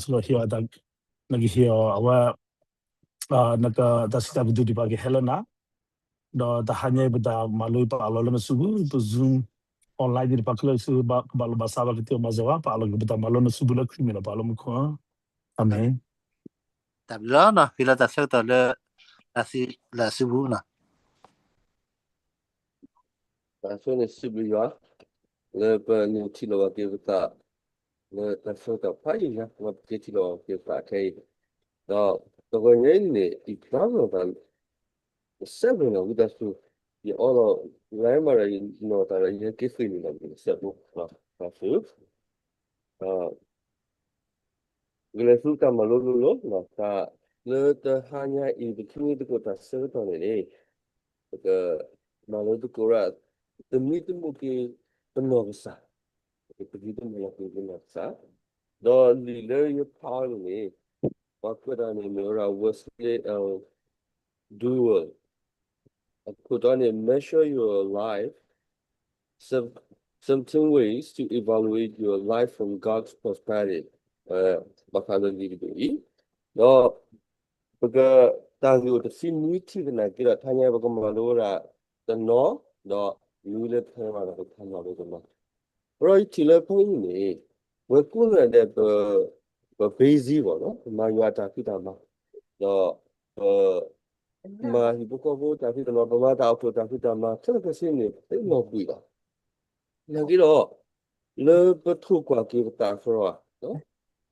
ဒီးဟ့ၣ်အီၤတၢ်, နကဟ့ၣ်အီၤအဝဲ, နကတၢ်စံးတၢ်ကတိၤဒံးဘၣ်ကဟဲလၢနၤ, ဒီးတဟါညါအံၤပတၢ်မၤလိပာ်လီၤလၢနစုပူၤ ပ Zoom online သ့ၣ်တဖၣ်ခဲလၢာ်ဆူ ကဘၣ်လိာ်ဘၣ်စးဘၣ်ကသ့ၣ်မၤစၢၤဘၣ် ပာ်လီၤက့ၤပတၢ်မၤလိလၢနစုပူၤလၢခရံာ်မံၤလီၤ ပာ်လီၤမူခိၣ်, အၤမ့ၣ်. တၢ်ဘျုးလီၤနီၤ ဃ့လီၤတၢ်ဆၢကတီၢ်လၢ လၢစုပူၤနီၤ. တၢ်ဆိန့ၣ်စံးဘျုးယွၤ လၢပနုာ်ထံၣ်လိာ်ဘၣ်က့ၤပသး လၢတၢ်ဆၢကတီၢ်ဖးယံာ်ညါ လၢပက့ၤထံၣ်လိာ်ဘၣ်က့ၤပသးခဲအံၤ, ဒီးတဂီၤညါအံၤန့ၣ် ယပျၢ်လီၤသး ကစဲးပနီၤဝံသးစူၤ, ယအီလီၤ လၢမၤဒီးယနီၢ်သးဒီး ယဟဲက့ၤဃ့ၢ်န့ၣ်လီၤ ကစဲးဖိသးစူၤ ကလဲၤဆူတၢ်မၤလိလိၤလိၤ လၢတဟါညါအံၤပထံၣ်န့ၢ်သကိးတၢ်ဆၢကတီၢ်န့ၣ်န့ၣ်, ပကမၤလိသကိးရၣ် သမံသမိးက့ၤပနီၢ်ကစၢ်, ပကသမံသမိးက့ၤပနီၢ်ကစၢ်, ဒီးလံာ်လၢယဖးအီၤန့ၣ်န့ၣ်, ပှၤကွဲးတၢ်န့ၣ်မ့ၢ်ဝဲဒၣ် Wesley L Duewell, အခိၣ်တီန့ၣ် Measure Your Life, Seventeen Ways to Evaluate Your Life from God's Perspective, ဘၣ်ဃးလၢလံာ်တဘ့ၣ်အံၤ, ဒီး ပက တၢ်ဂ့ၢ်အိၣ်တဆံနွံထံၣ်သနာ်က့ဒီး တဟါညါပကမၤလိဝဲဒၣ်တနီၤ, ဒီးနွံလၢဖဲမးဒီးပကမၤလိတနီၤ, ဒီးယထံၣ်လၢဖဲအံၤန့ၣ်, ဝဲကိးဂၤဒဲး ပ busy ဘၣ်နီၤ ပမၤယွၤအတၢ်ဖံးတၢ်မၤ, ဒီးပ မၤဟံၣ်ဖိဃီဖိတၢ်ဖံးတၢ်မၤ ပမၤတၢ်အိၣ်ဖှိၣ်တၢ်ဖံးတၢ်မၤ ခဲလၢာ်ခဲဆ့န့ၣ် သ့လီၤဘှံးလီၤ. နာ်က့ဒီး လၢပထိၣ်ကွၢ်က့ၤပသးစရီ,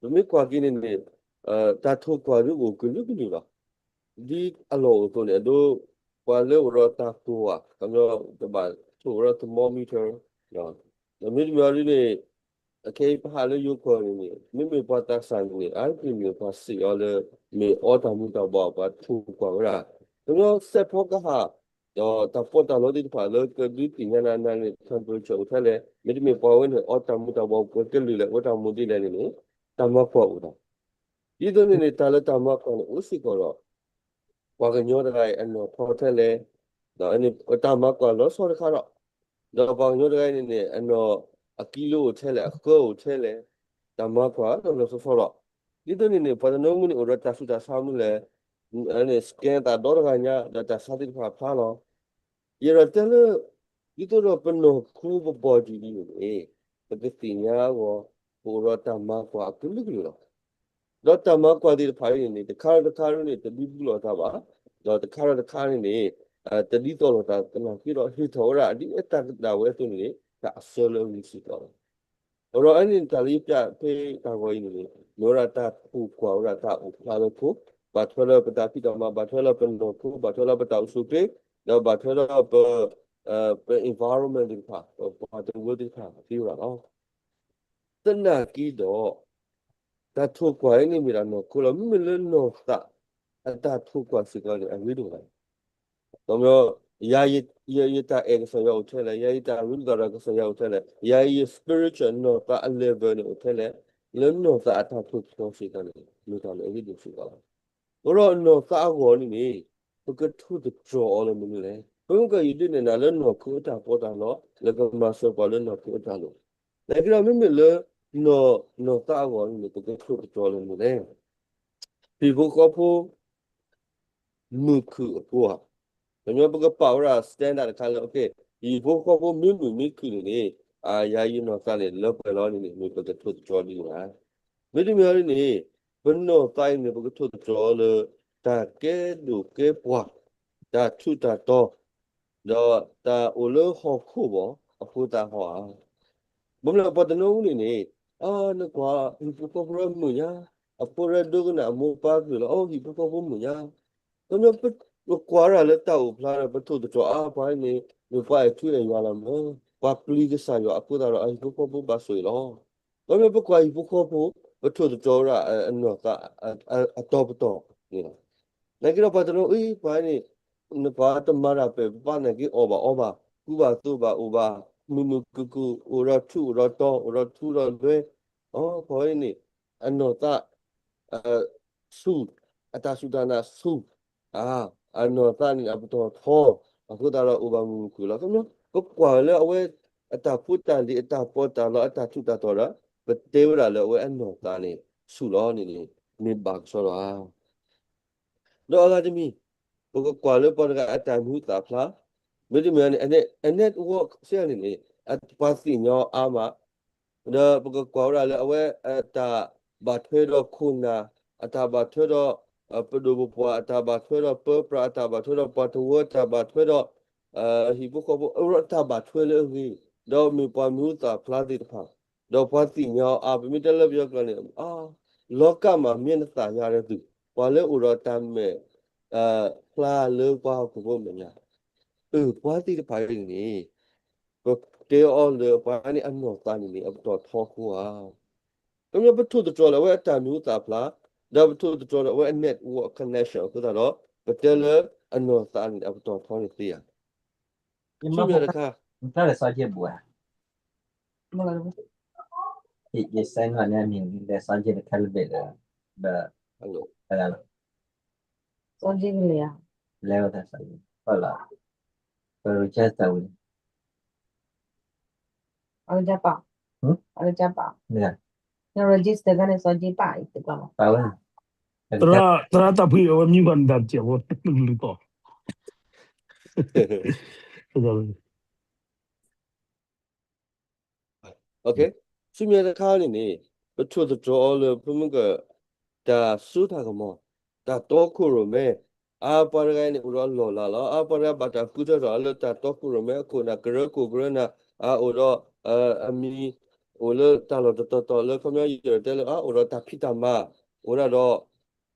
ပမ့ၢ်ကွၢ်က့ၤန့ၣ်န့ၣ်, တၢ်ထိၣ်ကွၢ်ဒ်အိၣ်ကလုာ်ကလုာ်လီၤ. ဒ်အလီၢ်အိၣ်အသိးန့ၣ် အဒိ ပှၤလၢအိၣ်ဒီးတၢ်ကိၢ်ဧါ, ကဘၣ်ထိၣ်ဝဲဒီး thermometer, ဒီးမ့တမ့ၢ်အီၤဒ်န့ၣ်, အခဲအံၤပဟးလၢယိၤကီၢ်န့ၣ်န့ၣ် မ့မ့ၢ်ပှၤသးစၢ်န့ၣ်န့ၣ် အါတက့ၢ်န့ၣ် ပှၤစံးအီၤလၢ မ့ၢ်အီတၢ်မူၤတၢ်ဘှီး ပှၤထိၣ်ကွၢ်ဝဲဒၣ်, ကညီစဲးဖီကဟၣ်, ဒီးတၢ်ပီးတၢ်လီသ့ၣ်တဖၣ်လၢကဒုးသ့ၣ်ညါနၤန့ၣ် temperature အိၣ်ထဲလဲၣ်, မ့တမ့ၢ်ပှၤဝဲန့ၣ် အီတၢ်မူၤတၢ်ဘှီး ပှဲၤကလုာ်လဲၣ် အိၣ်တၢ်မူၤဒ်လဲၣ်န့ၣ်န့ၣ်, တၢ်မၤကွၢ်အိၣ်ဒီး, ဒ်သိးန့ၣ်န့ၣ် တၢ်လၢတၢ်မၤကွၢ်န့ၣ် အိၣ်စ့ၢ်ကီးဒီး ပှၤကညီတဂၤအံၤ အနီၢ်ထီထဲလဲၣ်, ဒီးတၢ်မၤကွၢ်လီၤဆီတခါဒီး, ဒီးပှၤကညီတဂၤအံၤန့ၣ်န့ၣ် အနီၢ်အကံလိအိၣ်ထဲလဲၣ် အဃၢအိၣ်ထဲလဲၣ်, တၢ်မၤကွၢ်လီၤဆီဆီဒီး, ဒ်သိးန့ၣ်န့ၣ် ပှၤတနီၤမုၢ်န့ၣ် အိၣ်ဒီးတၢ်ဆူးတၢ်ဆါမနုၤလဲၣ်, scan သးဒီတဂၤညါ ဒီးတၢ်ဆါသ့ၣ်တဖၣ်ဖျါလီၤ. ယအဲၣ်ဒိးတဲလၢ ဒ်သိးဒီးပနီၢ်ခိပဘီၣ်ဒံးဒ်န့ၣ်န့ၣ်, ပကသ့ၣ်ညါအဂီၢ် ပအိၣ်ဒီးတၢ်မၤကွၢ်အကလုာ်ကလုာ်လီၤ. ဒီးတၢ်မၤကွၢ်သ့ၣ်တဖၣ်အံၤန့ၣ်န့ၣ် တခါဒီးတခါန့ၣ် တဒုးဘူးလိာ်အသးဘၣ်, ဒီးတခါဒီးတခါန့ၣ်န့ၣ် တဒ်သိးလိာ်သးသနာ်က့ဒီး ဟ့ၣ်ထီၣ်ဝဲဒၣ်ဒ်အတၢ်ကဒၣ်ဝဲအသိးန့ၣ်န့ၣ် တၢ်အဆၢလၢအဂ့ၤစ့ၢ်ကီးလီၤ. အဃိဒီးအန့ၣ်တၢ်လၢယပြဖဲတၢ်ဂီၤအံၤန့ၣ်န့ၣ် မ့ၢ်ဝဲဒၣ်တၢ်ထိၣ်ကွၢ်ဝဲဒၣ်တၢ်အိၣ်ဖျါလၢခိ, ဘၣ်ထွဲလၢပတၢ်ဖံးတၢ်မၤ, ဘၣ်ထွဲလၢပနီၢ်ခိ, ဘၣ်ထွဲလၢပတၢ်အိၣ်ဆူၣ်ချ့, ဒီးဘၣ်ထွဲလၢပ ပ environment သ့ၣ်တဖၣ်, ပပှၤတဝၢသ့ၣ်တဖၣ်သ့ဝဲဒၣ်လီၤ. သနာ်က့ဒီး တၢ်ထိၣ်ကွၢ်အံၤန့ၣ်မ့ၢ်ဒၣ်နီၢ်ခိလီၤ. မ့မ့ၢ်လၢနီၢ်သးအတၢ်ထိၣ်ကွၢ်စ့ၢ်ကီးန့ၣ် အရ့ဒိၣ်ဘၣ်. ဒီး ယၤ ယတၢ်အဲၣ်ကစၢ်ယွၤအိၣ်ထဲလဲၣ်, ယၤ ယတၢ်ရ့လိာ်သးဒီးကစၢ်ယွၤအိၣ်ထဲလဲၣ်, ယၤ ယ spiritual နီၢ်သးအ level န့ၣ်အိၣ်ထဲလဲၣ်, လၢနီၢ်သးအတၢ်ထိၣ်သတြီၤစ့ၢ်ကီးန့ၣ် မ့ၢ်တၢ်လၢအရ့ဒိၣ်စ့ၢ်ကီးလီၤ. အဃိဒီးနီၢ်သးအဂီၢ်န့ၣ်န့ၣ် ပကထိၣ်သတြီၤအီၤလၢမနုၤလဲၣ်. ပမ့ၢ်ကယုၢ်ဒုးနဲၣ်နၤလၢနီၢ်ခိအတၢ်ပီးတၢ်လီ လၢကမၤစၢၤပှၤလၢနီၢ်ခိအတၢ်လီ, နာ်က့ဒီးမ့မ့ၢ်လၢ နီၢ်သးအဂီၢ်န့ၣ် ပကထိၣ်သတြီၤလၢမနုၤလဲၣ်. ဟံၣ်ဖိဃီဖိ မုာ်ခုၣ်အဃိဧါ. ကညီပကပာ်ဝဲဒၣ် standard တခါလၢ ဟံၣ်ဖိဃီဖိမ့ၢ်မုာ်မ့ၢ်ခုၣ်န့ၣ်န့ၣ် ယၤယနီၢ်သးန့ၣ် လၢပှဲၤလီၤန့ၣ်န့ၣ် မ့ၢ်ပကထိၣ်သတြီၤဒ်န့ၣ်ဧါ. မ့တမ့ၢ်အီၤန့ၣ်န့ၣ် ပနီၢ်သးအံၤန့ၣ် ပကထိၣ်သတြီၤလၢ တၢ်ကဲဒိၣ်ကဲပှၢ်, တၢ်ထူးတၢ်တီၤ, ဒီးတၢ်အိၣ်လၢဟီၣ်ခိၣ်ဘၣ်အဃိသတးဟီဧါ. ဘၣ်မနုၤပှၤတနီၤန့ၣ်န့ၣ်, နကွၢ် ဟံၣ်ဖိဃီဖိမုာ်ညါ, အဖိရဲဒိကနၣ်အမိၢ်ပၢ်ကလုၢ်လီၤ, အိ ဟံၣ်ဖိဃီဖိမုာ်ညါ, ခီပညီပကွၢ်ဝဲဒၣ်လၢတၢ်အိၣ်ဖျါဒီး ပထိၣ်သတြီၤအါပှၤန့ၣ် မ့ၢ်ပှၤအဲၣ်ထူအဲၣ်ယွၤလီၤမး, ပှၤပျံၤကစၢ်ယွၤအဃိသတးဒီး အဟံၣ်ဖိဃီဖိဘၣ်ဆိၣ်ဂ့ၤလီၤ. ခီပညီပကွၢ်ဟံၣ်ဖိဃီဖိ ပထိၣ်သတြီၤဝဲဒၣ်အနီၢ်သး အတီၤပတီၢ်န့ၣ်လီၤ. နာ်က့ဒီးပှၤတနီၤအံၤ ပှၤန့ၣ် နပှၤတမၤတၢ်ပဲာ်ဘၣ်နာ်က့အီၣ်ဘၣ်အီဘၣ်, ကူဘၣ်သိးဘၣ်အိၣ်ဘၣ်, မုာ်မုာ်ခုၣ်ခုၣ်, အိၣ်ဒီးထူးအိၣ်ဒီးတီၤ, အိၣ်ဒီးထူးဒီးလွဲ, အဃိန့ၣ် အနီၢ်သး ဆူၣ်, အတၢ်စူၢ်တၢ်နာ်ဆူၣ်, အနီၢ်သးန့ၣ်အပတီၢ်ထီ, အဃိသတးဒီးအိၣ်ဘၣ်မုာ်မုာ်ခုၣ်လီၤ. ခီပညီ ပကွၢ်လၢအဝဲအတၢ်ဖိတၢ်လံၤ အတၢ်ပီးတၢ်လီ အတၢ်ထူးတၢ်တီၤဒီး ပတဲဝဲဒၣ်လၢအဝဲအနီၢ်သးန့ၣ် ဆူၣ်လီၤန့ၣ်န့ၣ် မ့ၢ်ဘၣ်ကစီဒီဧါ. ဒီးအဂၤတမံၤ, ပကကွၢ်လၢပှၤတဂၤအတၢ်မံၤဟူသၣ်ဖျါ, မ့တမ့ၢ်န့ၣ် အ network စ့ၢ်န့ၣ်န့ၣ် ပှၤသ့ၣ်ညါအါမး, ဒီးပကကွၢ်ဝဲဒၣ်လၢအဝဲအတၢ်ဘၣ်ထွဲဒီးခိၣ်နၢ်, အတၢ်ဘၣ်ထွဲဒီး ပဒိၣ်ပပှၢ်, အတၢ်ဘၣ်ထွဲဒီးပၢပြး, အတၢ်ဘၣ်ထွဲဒီးပှၤတဝၢ, အတၢ်ဘၣ်ထွဲဒီး ဟံၣ်ဖိဃီဖိ, အဝဲဒၣ်တၢ်ဘၣ်ထွဲလၢအဂ့ၤ, ဒီးမ့ၢ်ပှၤမံၤဟူသၣ်ဖျါသ့ၣ်တဖၣ်, ဒီးပှၤသ့ၣ်ညါအါ, ပမ့ၢ်တဲလၢပယီၤကျိာ်န့ၣ် အါ, လောကမှာ မျက်နှာသာရတဲ့သူ, ပှၤလၢအိၣ်ဒီးတၢ်မဲာ်ဖျါလၢပှၤဟီၣ်ခိၣ်ဖိမဲာ်ညါ, အၢ ပှၤသ့ၣ်တဖၣ်အံၤန့ၣ် ပတဲအီၤလၢပှၤန့ၣ်အနီၢ်သးန့ၣ်န့ၣ် အပတီၢ်ထီအဃိဧါ. ခီပညီ ပထိၣ်သတြီၤလၢအဝဲအတၢ်မံၤဟူသၣ်ဖျါ, ဒီးပထိၣ်သတြီၤလၢအဝဲအ network connection အဃိသတးဒီး ပတဲလၢအနီၢ်သးန့ၣ် အပတီၢ်ထီန့ၣ်သ့ဧါ. ဆူမဲာ်တခါ, တၢ်လဲၤစီက့ဘၣ်ဧါ, ယစဲနၤန့ၣ် အမံၤလဲၤစီက့တခါလၢဘ့ၣ်ဒီး, ဒီး, စီက့ကလဲၤဧါ, လဲၤဝဲတၢ်စီက့, ပ register ဝံၤ အကစၢ်ပာ်, အကစၢ်ပာ်, န register ခါန့ၣ် စီက့ပာ်အံၤတကွၢ်မး, ပာ်ဝဲ, သရၣ်တၢ်ဖှံအဝဲမံဘၣ်နတၢ်တစဲးဖိ, လုၢ်သီၣ် ဆူမဲာ်တခါန့ၣ်န့ၣ် ပထိၣ်သတြီၤအီၤလၢပမုၢ်က တၢ်စိတၢ်ကမီၤ, တၢ်တီခိၣ်ရိၣ်မဲ, အါပှၤတဂၤအံၤန့ၣ် အိၣ်ဒီးလီၢ်လၤလီၤ. အါပှၤတဂၤဘၣ်တၢ်ဃုထၢထီၣ်အီၤလၢတၢ်တီခိၣ်ရိၣ်မဲအခိၣ်နၢ်, ကရၢခိၣ်ကရၢနၢ်, အအိၣ်ဒီး အမံၤ အိၣ်လၢတၢ်လီၢ်တတီၤတီၤလၢ ခီပညီယတဲလၢ အအိၣ်ဒီးတၢ်ဖံးတၢ်မၤ, အိၣ်ဒၣ်ဒီး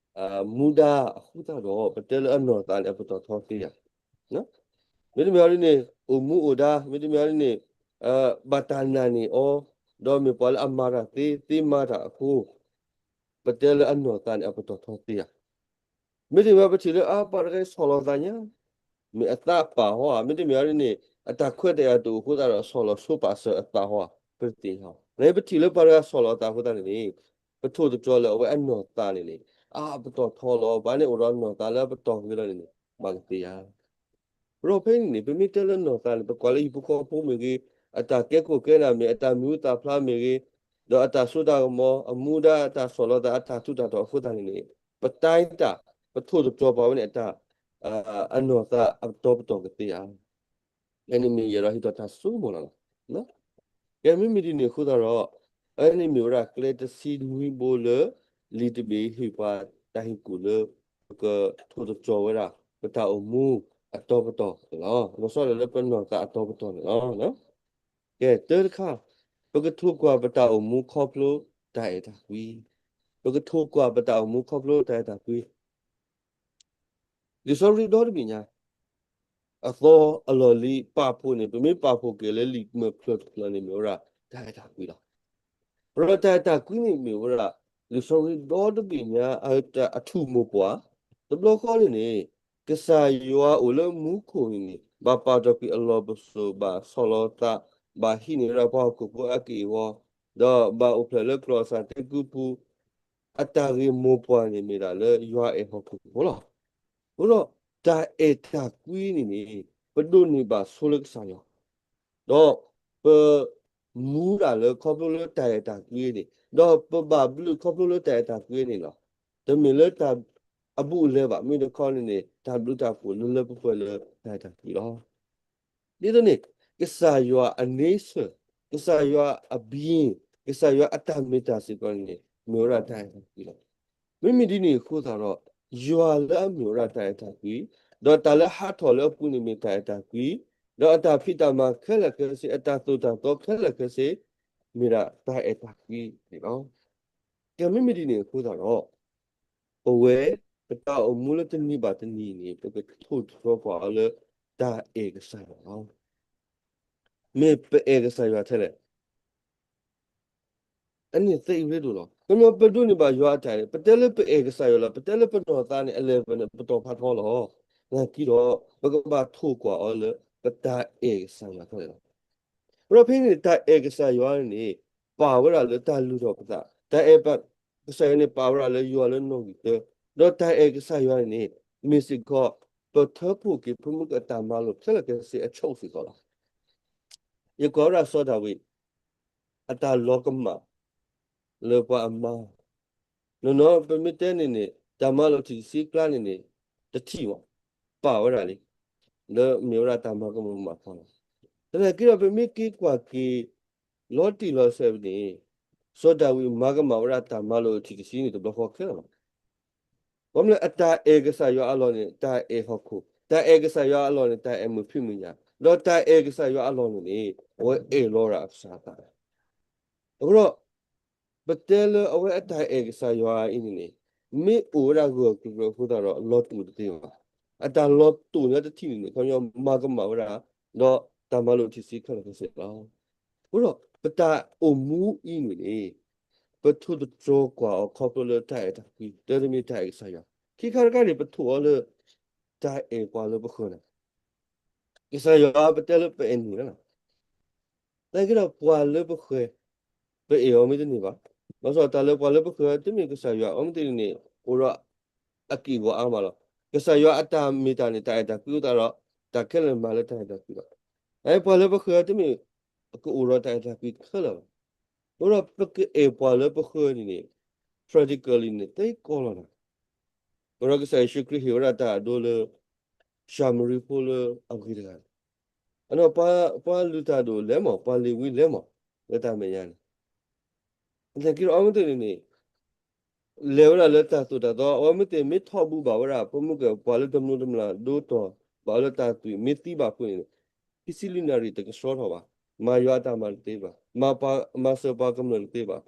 မူဒါအဃိသတးဒီး ပတဲလၢအနီၢ်သးန့ၣ် အပတီၢ်ထီသ့ဧါ. မ့တမ့ၢ်အီၤဒ်န့ၣ် အိၣ်မူအိၣ်ဒါ, မ့တမ့ၢ်အီၤဒ်န့ၣ် ဘၣ်တၢ်နာ်န့ၢ်အီၤ, ဒီးမ့ၢ်ပှၤလၢအမၤတၢ်သ့ သ့မၤတၢ်အဃိ, ပတဲလၢအနီၢ်သးန့ၣ် အပတီၢ်ထီသ့ဧါ. မ့တမ့ၢ်ပထံၣ်လၢအါပှၤတဂၤဆီၣ်လီၤသးညါ, မ့ၢ်အသးပာ်ဟီဧါ, မ့တမ့ၢ်အီၤဒ်န့ၣ် အတၢ်ခွဲးတၢ်ယာ်တအိၣ်အဃိသတးဒီး ဆီၣ်လီၤဆိပာ်စၢၤအသးဟီဧါ, ပတသ့ၣ်ညါ. နပထံၣ်လၢပှၤတဂၤဆီၣ်လီၤအသးအဃိသတးန့ၣ်န့ၣ် ပထိၣ်သတြီၤလၢအဝဲအနီၢ်သးန့ၣ်န့ၣ် အပတီၢ်ထီလီၤ. ပှၤန့ၣ်အိၣ်ဒီးနီၢ်သးလၢပတီၢ်ဂ့ၤလီၤန့ၣ်န့ၣ် ဘၣ်ကသ့ဧါ. ဒီးဖဲန့ၣ်န့ၣ် ပမ့ၢ်တဲလၢနီၢ်သးန့ၣ် ပကွၢ်လၢဟံၣ်ဖိဃီဖိမ့ၢ်ဂ့ၤ, အတၢ်ကဲခိၣ်ကဲနၢ်မ့ၢ်, အတၢ်မံၤဟူသၣ်ဖျါမ့ၢ်ဂ့ၤ, ဒီးအတၢ်စိတၢ်ကမီၤ, အမူဒါ, အတၢ်ဆီၣ်လီၤသး, အတၢ်ထူးတၢ်တီၤအဃိသတးန့ၣ်န့ၣ် ပတဲတၢ်, ပထိၣ်သတြီၤပာ်ဝဲန့ၣ် အတၢ်, အနီၢ်သးအတီၤပတီၢ်ကသ့ဧါ. အန့ၣ်မ့ၢ်ယအဲၣ်ဒိးဟ့ၣ်ထီၣ်တၢ်စိကမီၤလီၤလီၤ. ကဲ မ့မ့ၢ်ဒ်န့ၣ်အဃိသတးဒီး အန့ၣ်မ့ၢ်ဝဲဒၣ်ကျဲတဆံနွံဘိလၢ လံာ်တဘ့ၣ်ဟ့ၣ်ပှၤတၢ်ဟ့ၣ်ကူၣ်လၢ ပကထိၣ်သတြီၤဝဲဒၣ် ပတၢ်အိၣ်မူအတီၤပတီၢ်န့ၣ်လီၤ. လီၤဆီဒၣ်လၢပနီၢ်သးအတီၤပတီၢ်န့ၣ်လီၤ. ကဲ တၢတခါ, ပကထိၣ်ကွၢ်ပတၢ်အိၣ်မူခီဖျိတၢ်အဲၣ်တၢ်ကွံ. ပကထိၣ်ကွၢ်ပတၢ်အိၣ်မူခီဖျိတၢ်အဲၣ်တၢ်ကွံ လံာ်စီဆှံဒီတဘ့ၣ်ညါ အသီအလီၢ်လံၤပာ်ဖှိၣ်န့ၣ် ပမ့ၢ်ပာ်ဖှိၣ်က့ၤလၢလံာ်မုၢ်ဖျၢၣ်တဖျၢၣ်န့ၣ်မ့ၢ်ဝဲဒၣ် တၢ်အဲၣ်တၢ်ကွံလီၤ. ဒီးတၢ်အဲၣ်တၢ်ကွံန့ၣ်မ့ၢ်ဝဲဒၣ် လံာ်စီဆှံဒီတဘ့ၣ်ညါ အထူၣ်မိၢ်ပှၢ်, တဘျီဃီန့ၣ်န့ၣ် ကစၢ်ယွၤအိၣ်လၢမူခိၣ်န့ၣ်န့ၣ် ဘၣ်ပာ်ထီၣ်ကွံာ်အလီၢ်ပစိာ်, ဘၣ်ဆီၣ်လီၤသး, ဘၣ်ဟံးန့ၢ်ဝဲဒၣ်ပှၤဟီၣ်ခိၣ်ဖိအက့ၢ်အဂီၤ, ဒီးဘၣ်အိၣ်ဖျဲၣ်လၢကျီၢ်စၢ်သ့ကူပူၤ အတၢ်ဂ့ၢ်မိၢ်ပှၢ်န့ၣ်မ့ၢ်ဒၣ်လၢယွၤအဲၣ်ဟီၣ်ခိၣ်ဖိလီၤ. အဃိဒီး တၢ်အဲၣ်တၢ်ကွံန့ၣ်န့ၣ် ပဒိးန့ၢ်ဘၣ်ဆိလၢကစၢ်ယွၤ, ဒီးပမူဒၣ်လၢခီဖျိလၢတၢ်အဲၣ်တၢ်ကွံန့ၣ်, ဒီးပဘၣ်ဘျုးခီဖျိလၢတၢ်အဲၣ်တၢ်ကွံန့ၣ်လီၤ. တမ့ၢ်လၢတၢ်အဘူးအလဲဘၣ်, မ့ၢ်တခီန့ၣ်န့ၣ် တၢ်ဘျုးတၢ်ဖှိၣ်လၢလၢပှဲၤပှဲၤလၢတၢ်အဲၣ်တၢ်ကွံလီၤ. ဒ်သိးန့ၣ် ကစၢ်ယွၤအ nature, ကစၢ်ယွၤအ being, ကစၢ်ယွၤအတၢ်မ့ၢ်တၢ်စ့ၢ်ကီးန့ၣ် မ့ၢ်ဝဲဒၣ်တၢ်အဲၣ်တၢ်ကွံလီၤ. မ့မ့ၢ်ဒ်န့ၣ်အဃိသတးဒီး ယွၤလၢအမ့ၢ်ဝဲဒၣ်တၢ်အဲၣ်တၢ်ကွံ, ဒီးတၢ်လၢဟးထီၣ်လၢအပူၤန့ၣ်မ့ၢ်တၢ်အဲၣ်တၢ်ကွံ, ဒီးအတၢ်ဖံးတၢ်မၤခဲလၢာ်ခဲဆ့, အတၢ်သိၣ်တၢ်သီခဲလၢာ်ခဲဆ့ မ့ၢ်ဒၣ်တၢ်အဲၣ်တၢ်ကွံန့ၣ်လီၤ. ကဲ မ့မ့ၢ်ဒ်န့ၣ်အဃိသတးဒီး ပဝဲ ပတၢ်အိၣ်မူလၢတနံၤဘၣ်တနံၤန့ၣ် ပကထိၣ်သတြီၤပာ်အီၤလၢ တၢ်အဲၣ်ကစၢ်ယွၤလီၤ. မ့ၢ်ပအဲၣ်ကစၢ်ယွၤထဲလဲၣ်, အန့ၣ်သ့အရ့ဒိၣ်လီၤ. ခီပညီပဒိးန့ၢ်ဘၣ်ယွၤအတၢ်အဲၣ်, ပတဲလၢပအဲၣ်ကစၢ်ယွၤလီၤ, ပတဲလၢပနီၢ်သးန့ၣ် အလဲၤပန့ၣ် ပတီၢ်ဖးထီလီၤ. နာ်က့ဒီး ပကဘၣ်ထိၣ်ကွၢ်အီၤလၢ ပတၢ်အဲၣ်ကစၢ်ယွၤထဲလဲၣ်လီၤ. အဃိဒီးဖဲန့ၣ် တၢ်အဲၣ်ကစၢ်ယွၤန့ၣ် ပာ်ဝဲဒၣ်လၢတၢ်လုၢ်ထီၣ်ပသး, တၢ်အဲၣ်ကစၢ်ယွၤန့ၣ် ပာ်ဝဲဒၣ်လၢယွၤလၢနီၣ်ဂံၢ်တၢ, ဒီးတၢ်အဲၣ်ကစၢ်ယွၤန့ၣ်န့ၣ် မ့ၢ်စ့ၢ်ကီး ပထၢဖှိၣ်က့ၤဖိမုၣ်ကတၢ်မၤလိာ်ခဲလၢာ်ခဲဆ့အဆိစ့ၢ်ကီးလီၤ. ယကွၢ်ဝဲဒၣ်စီၤဒၤဝံး အတၢ်လီၤကမၣ် လၢပှၤအမါ နီၢ်နီၢ် ပမ့ၢ်တဲန့ၣ်န့ၣ် တၢ်မၤလိာ်ထံၣ်တဆံကျါန့ၣ်န့ၣ် တထံၣ်ဘၣ်, ပာ်ဝဲဒၣ်လံ, လၢမ့ၢ်ဝဲဒၣ်တၢ်မၤကမၣ်မၤဖီလီၤ. သနာ်က့ဒီး ပမ့ၢ်က့ၤကွၢ်က့ၤ လီၤတံၢ်လီၤဆဲးန့ၣ် စီၤဒၤဝံးမၤကမၣ်ဝဲဒၣ်တၢ်မၤလိာ်ထံၣ်တဆံန့ၣ် တဘျီဃီခဲလၢာ်လီၤ. ဘၣ်မနုၤလဲၣ် အတၢ်အဲၣ်ကစၢ်ယွၤအလီၢ်န့ၣ် တၢ်အဲၣ်ဟီၣ်ခိၣ်, တၢ်အဲၣ်ကစၢ်ယွၤအလီၢ်န့ၣ် တၢ်အဲၣ်မုာ်ဖံးမုာ်ညၣ်, ဒီးတၢ်အဲၣ်ကစၢ်ယွၤအလီၢ်န့ၣ်န့ၣ် အဝဲအဲၣ်လီၤဝဲဒၣ်အကစၢ်အသးလီၤ. အဃိဒီး ပတဲလၢအဝဲအတၢ်အဲၣ်ကစၢ်ယွၤအံၤန့ၣ်န့ၣ် မ့ၢ်အိၣ်ဝဲဒၣ်ဂၢၢ်ကျၢၤကျၢၤအဃိသတးဒီး လီၤတူာ်တသ့ဘၣ်. အတၢ်လီၤတူာ်န့ၣ်တထံၣ်န့ၣ်န့ၣ် ခီပညီမၤကမၣ်ဝဲဒၣ် ဒီးတၢ်မၤလိာ်ထံၣ်တဆံခဲလၢာ်ခဲဆ့လီၤ. အဃိဒီး ပတၢ်အိၣ်မူအံၤန့ၣ်န့ၣ် ပထိၣ်သတြီၤကွၢ်အီၤခီဖျိလၢတၢ်အဲၣ်တၢ်ကွံ, တၢ်တမ့ၢ်တၢ်အဲၣ်ကစၢ်ယွၤ, ခံခါတခါန့ၣ် ပထိၣ်အီၤလၢ တၢ်အဲၣ်ပှၤလၢပဃၢၤန့ၣ် ကစၢ်ယွၤပတဲလၢပအဲၣ်န့ၣ်လီၤ. သနာ်က့ဒီးပှၤလၢပဃၢၤ ပအဲၣ်အီၤမ့ၢ်တန့ၢ်ဘၣ်. ဘၣ်ဆၣ်တၢ်လၢပှၤလၢပဃၢၤ တမ့ၢ်ကစၢ်ယွၤအီၤမ့ၢ်တန့ၢ်န့ၣ် အိၣ်ဒီးအက့ၢ်အဂီၤအါမးလီၤ. ကစၢ်ယွၤအတၢ်မ့ၢ်တၢ်န့ၣ် တၢ်အဲၣ်တၢ်ကွံအိၣ်သတးဒီး တၢ်ခဲလၢာ်မၤလၢတၢ်အဲၣ်တၢ်ကွံလီၤ. ပှၤလၢပဃၢၤတမ့ၢ် ကအိၣ်ဒီးတၢ်အဲၣ်တၢ်ကွံခဲလၢာ်လီၤ. အဃိဒီးပကအဲၣ်ပှၤလၢပဃၢၤန့ၣ်န့ၣ် practically န့ၣ် သ့ကီးလီၤနၤ. အဃိဒီးကစၢ်ယ့ၣ်ၡူးခရံာ်ဟ့ၣ်ဝဲဒၣ်တၢ်အဒိလၢ ၡၤမရံဖိလၢအဂ့ၤတဂၤန့ၣ်, အနီၢ် ပှၤလုၢ်တၢ်ဒိၣ်လဲၤမး, ပှၤလ့ၤဝံလဲၤမး, လၢတၢ်မဲာ်ညါန့ၣ်, သနာ်က့ဒီးအီၤမ့ၢ်တန့ၢ်န့ၣ် လဲၤဝဲဒၣ်လၢတၢ်သိၣ်တၢ်သီ, အဝဲမ့ၢ်တမ့ၢ်ထီၣ်ဘူးဘၣ်ဝဲဒၣ် ပမုၢ်ကဲၢ်ပှၤလၢတမျိၢ်တမျာ်ဒိတီၢ်ဘၣ်အီၤလၢတၢ်သွံၣ်မ့ၢ်သံဘၣ်ဖုးန့ၣ်န့ၣ်, ခံဆံလွံၢ်နၣ်ရံၣ်တကဆှီထီၣ်ဘၣ်, မၤယွၤအတၢ်မၤတသ့ဘၣ်, မၤစၢၤပှၤကမျၢၢ်တသ့ဘၣ်.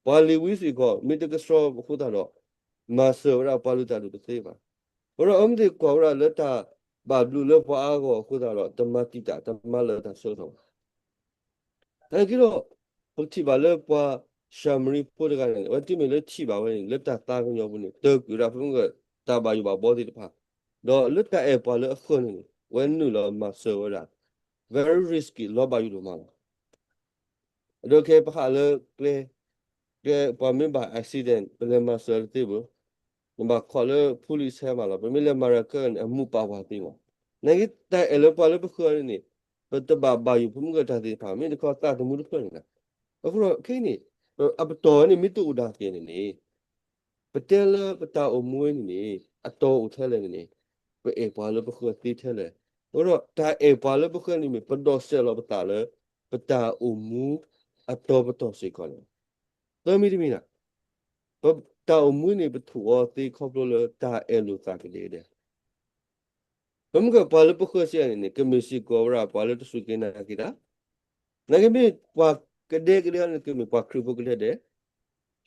ပှၤလ့ၤဝံစ့ၢ်ကီး မ့ၢ်တကဆှီအဃိသတးဒီး မၤစၢၤဝဲဒၣ်ပှၤလုၢ်တၢ်ဒိၣ်တသ့ဘၣ်. အဃိဒီးအဝဲမ့ၢ်တကွၢ်ဝဲဒၣ်လၢတၢ်ဘၣ်ဘျုးလၢပှၤအါဂီၢ်အဃိသတးဒီး တမၤတံာ်တာ် တမၤလၢာ်တၢ်ဆၢကတီၢ်ဘၣ်. သနာ်က့ဒီး ပကထံၣ်ဘၣ်လၢပှၤၡၤမရံဖိတဂၤန့ၣ် အဝဲတမ့ၢ်လၢထံၣ်ဘၣ်ဝဲန့ၣ် လၢတၢ်သးကညီၤပူၤန့ၣ် တၢၢ်ကွံာ်ဝဲဒၣ် ပမုၢ်ကဲၢ် တၢ်ဘၣ်ယိၣ်ဘၣ်ဘီသ့ၣ်တဖၣ်, ဒီးလၢတၢ်အဲၣ်ပှၤလၢအဃၢၤန့ၣ်န့ၣ် အဝဲနုာ်လီၤမၤစၢၤဝဲဒၣ် very risky လီၤဘၣ်ယိၣ်ဒိၣ်မးလီၤ. အဒိခဲအံၤပဟးလၢကျဲ, ကျဲပှၤမ့ၢ်ဘၣ် accident ပလဲၤမၤစၢၤတသ့ဘၣ်, နဘၣ်ခိးလၢ police ဟဲမးလီၤ. ပမ့ၢ်လဲၤမၤရၤကၢၢ်န့ၣ် အမူးပာ်ပှၤသ့မး. သနာ်က့တၢ်အဲၣ်လၢပှၤလၢပဃၢၤန့ၣ်န့ၣ် ပတဘၣ်ဘၣ်ယိၣ်ပမုၢ်ကဲၢ်တၢ်သ့ၣ်တဖၣ် မ့ၢ်တခီသးသမူတဖျၢၣ်န့ၣ်လီၤ. အဃိဒီးခဲအံၤန့ၣ် အပတီၢ်ဝဲန့ၣ်မ့ၢ်တအိၣ်ဒၣ်က့ၤန့ၣ်န့ၣ် ပတဲလၢပတၢ်အိၣ်မူဝဲန့ၣ်န့ၣ် အတီၤအိၣ်ထဲလဲၣ်န့ၣ်န့ၣ် ပအဲၣ်ပှၤလၢပဃၢၤသ့ထဲလဲၣ်. အဃိဒီးတၢ်အဲၣ်ပှၤလၢပဃၢၤန့ၣ်မ့ၢ် ပဒိးစဲးလီၤပသးလၢ ပတၢ်အိၣ်မူအတီၤပတီၢ်စ့ၢ်ကီးန့ၣ်, သၢမံၤတမံၤန့ၣ် ပတၢ်အိၣ်မူန့ၣ် ပထိၣ်အီၤသ့ခီဖျိလၢတၢ်အဲၣ်လိာ်သးကဒဲကဒဲ ပမ့ၢ်ကပှၤလၢပဃၢၤစ့ၢ်ကီးန့ၣ်န့ၣ် ကမ့ၢ်စ့ၢ်ကီးဝဲဒၣ်ပှၤလၢတစူၢ်က့ၤနာ်က့ၤတၢ်, သနာ်က့မ့ၢ်ပှၤကဒဲကဒဲန့ၣ် ကမ့ၢ်ပှၤခရံာ်ဖိကဒဲကဒဲ,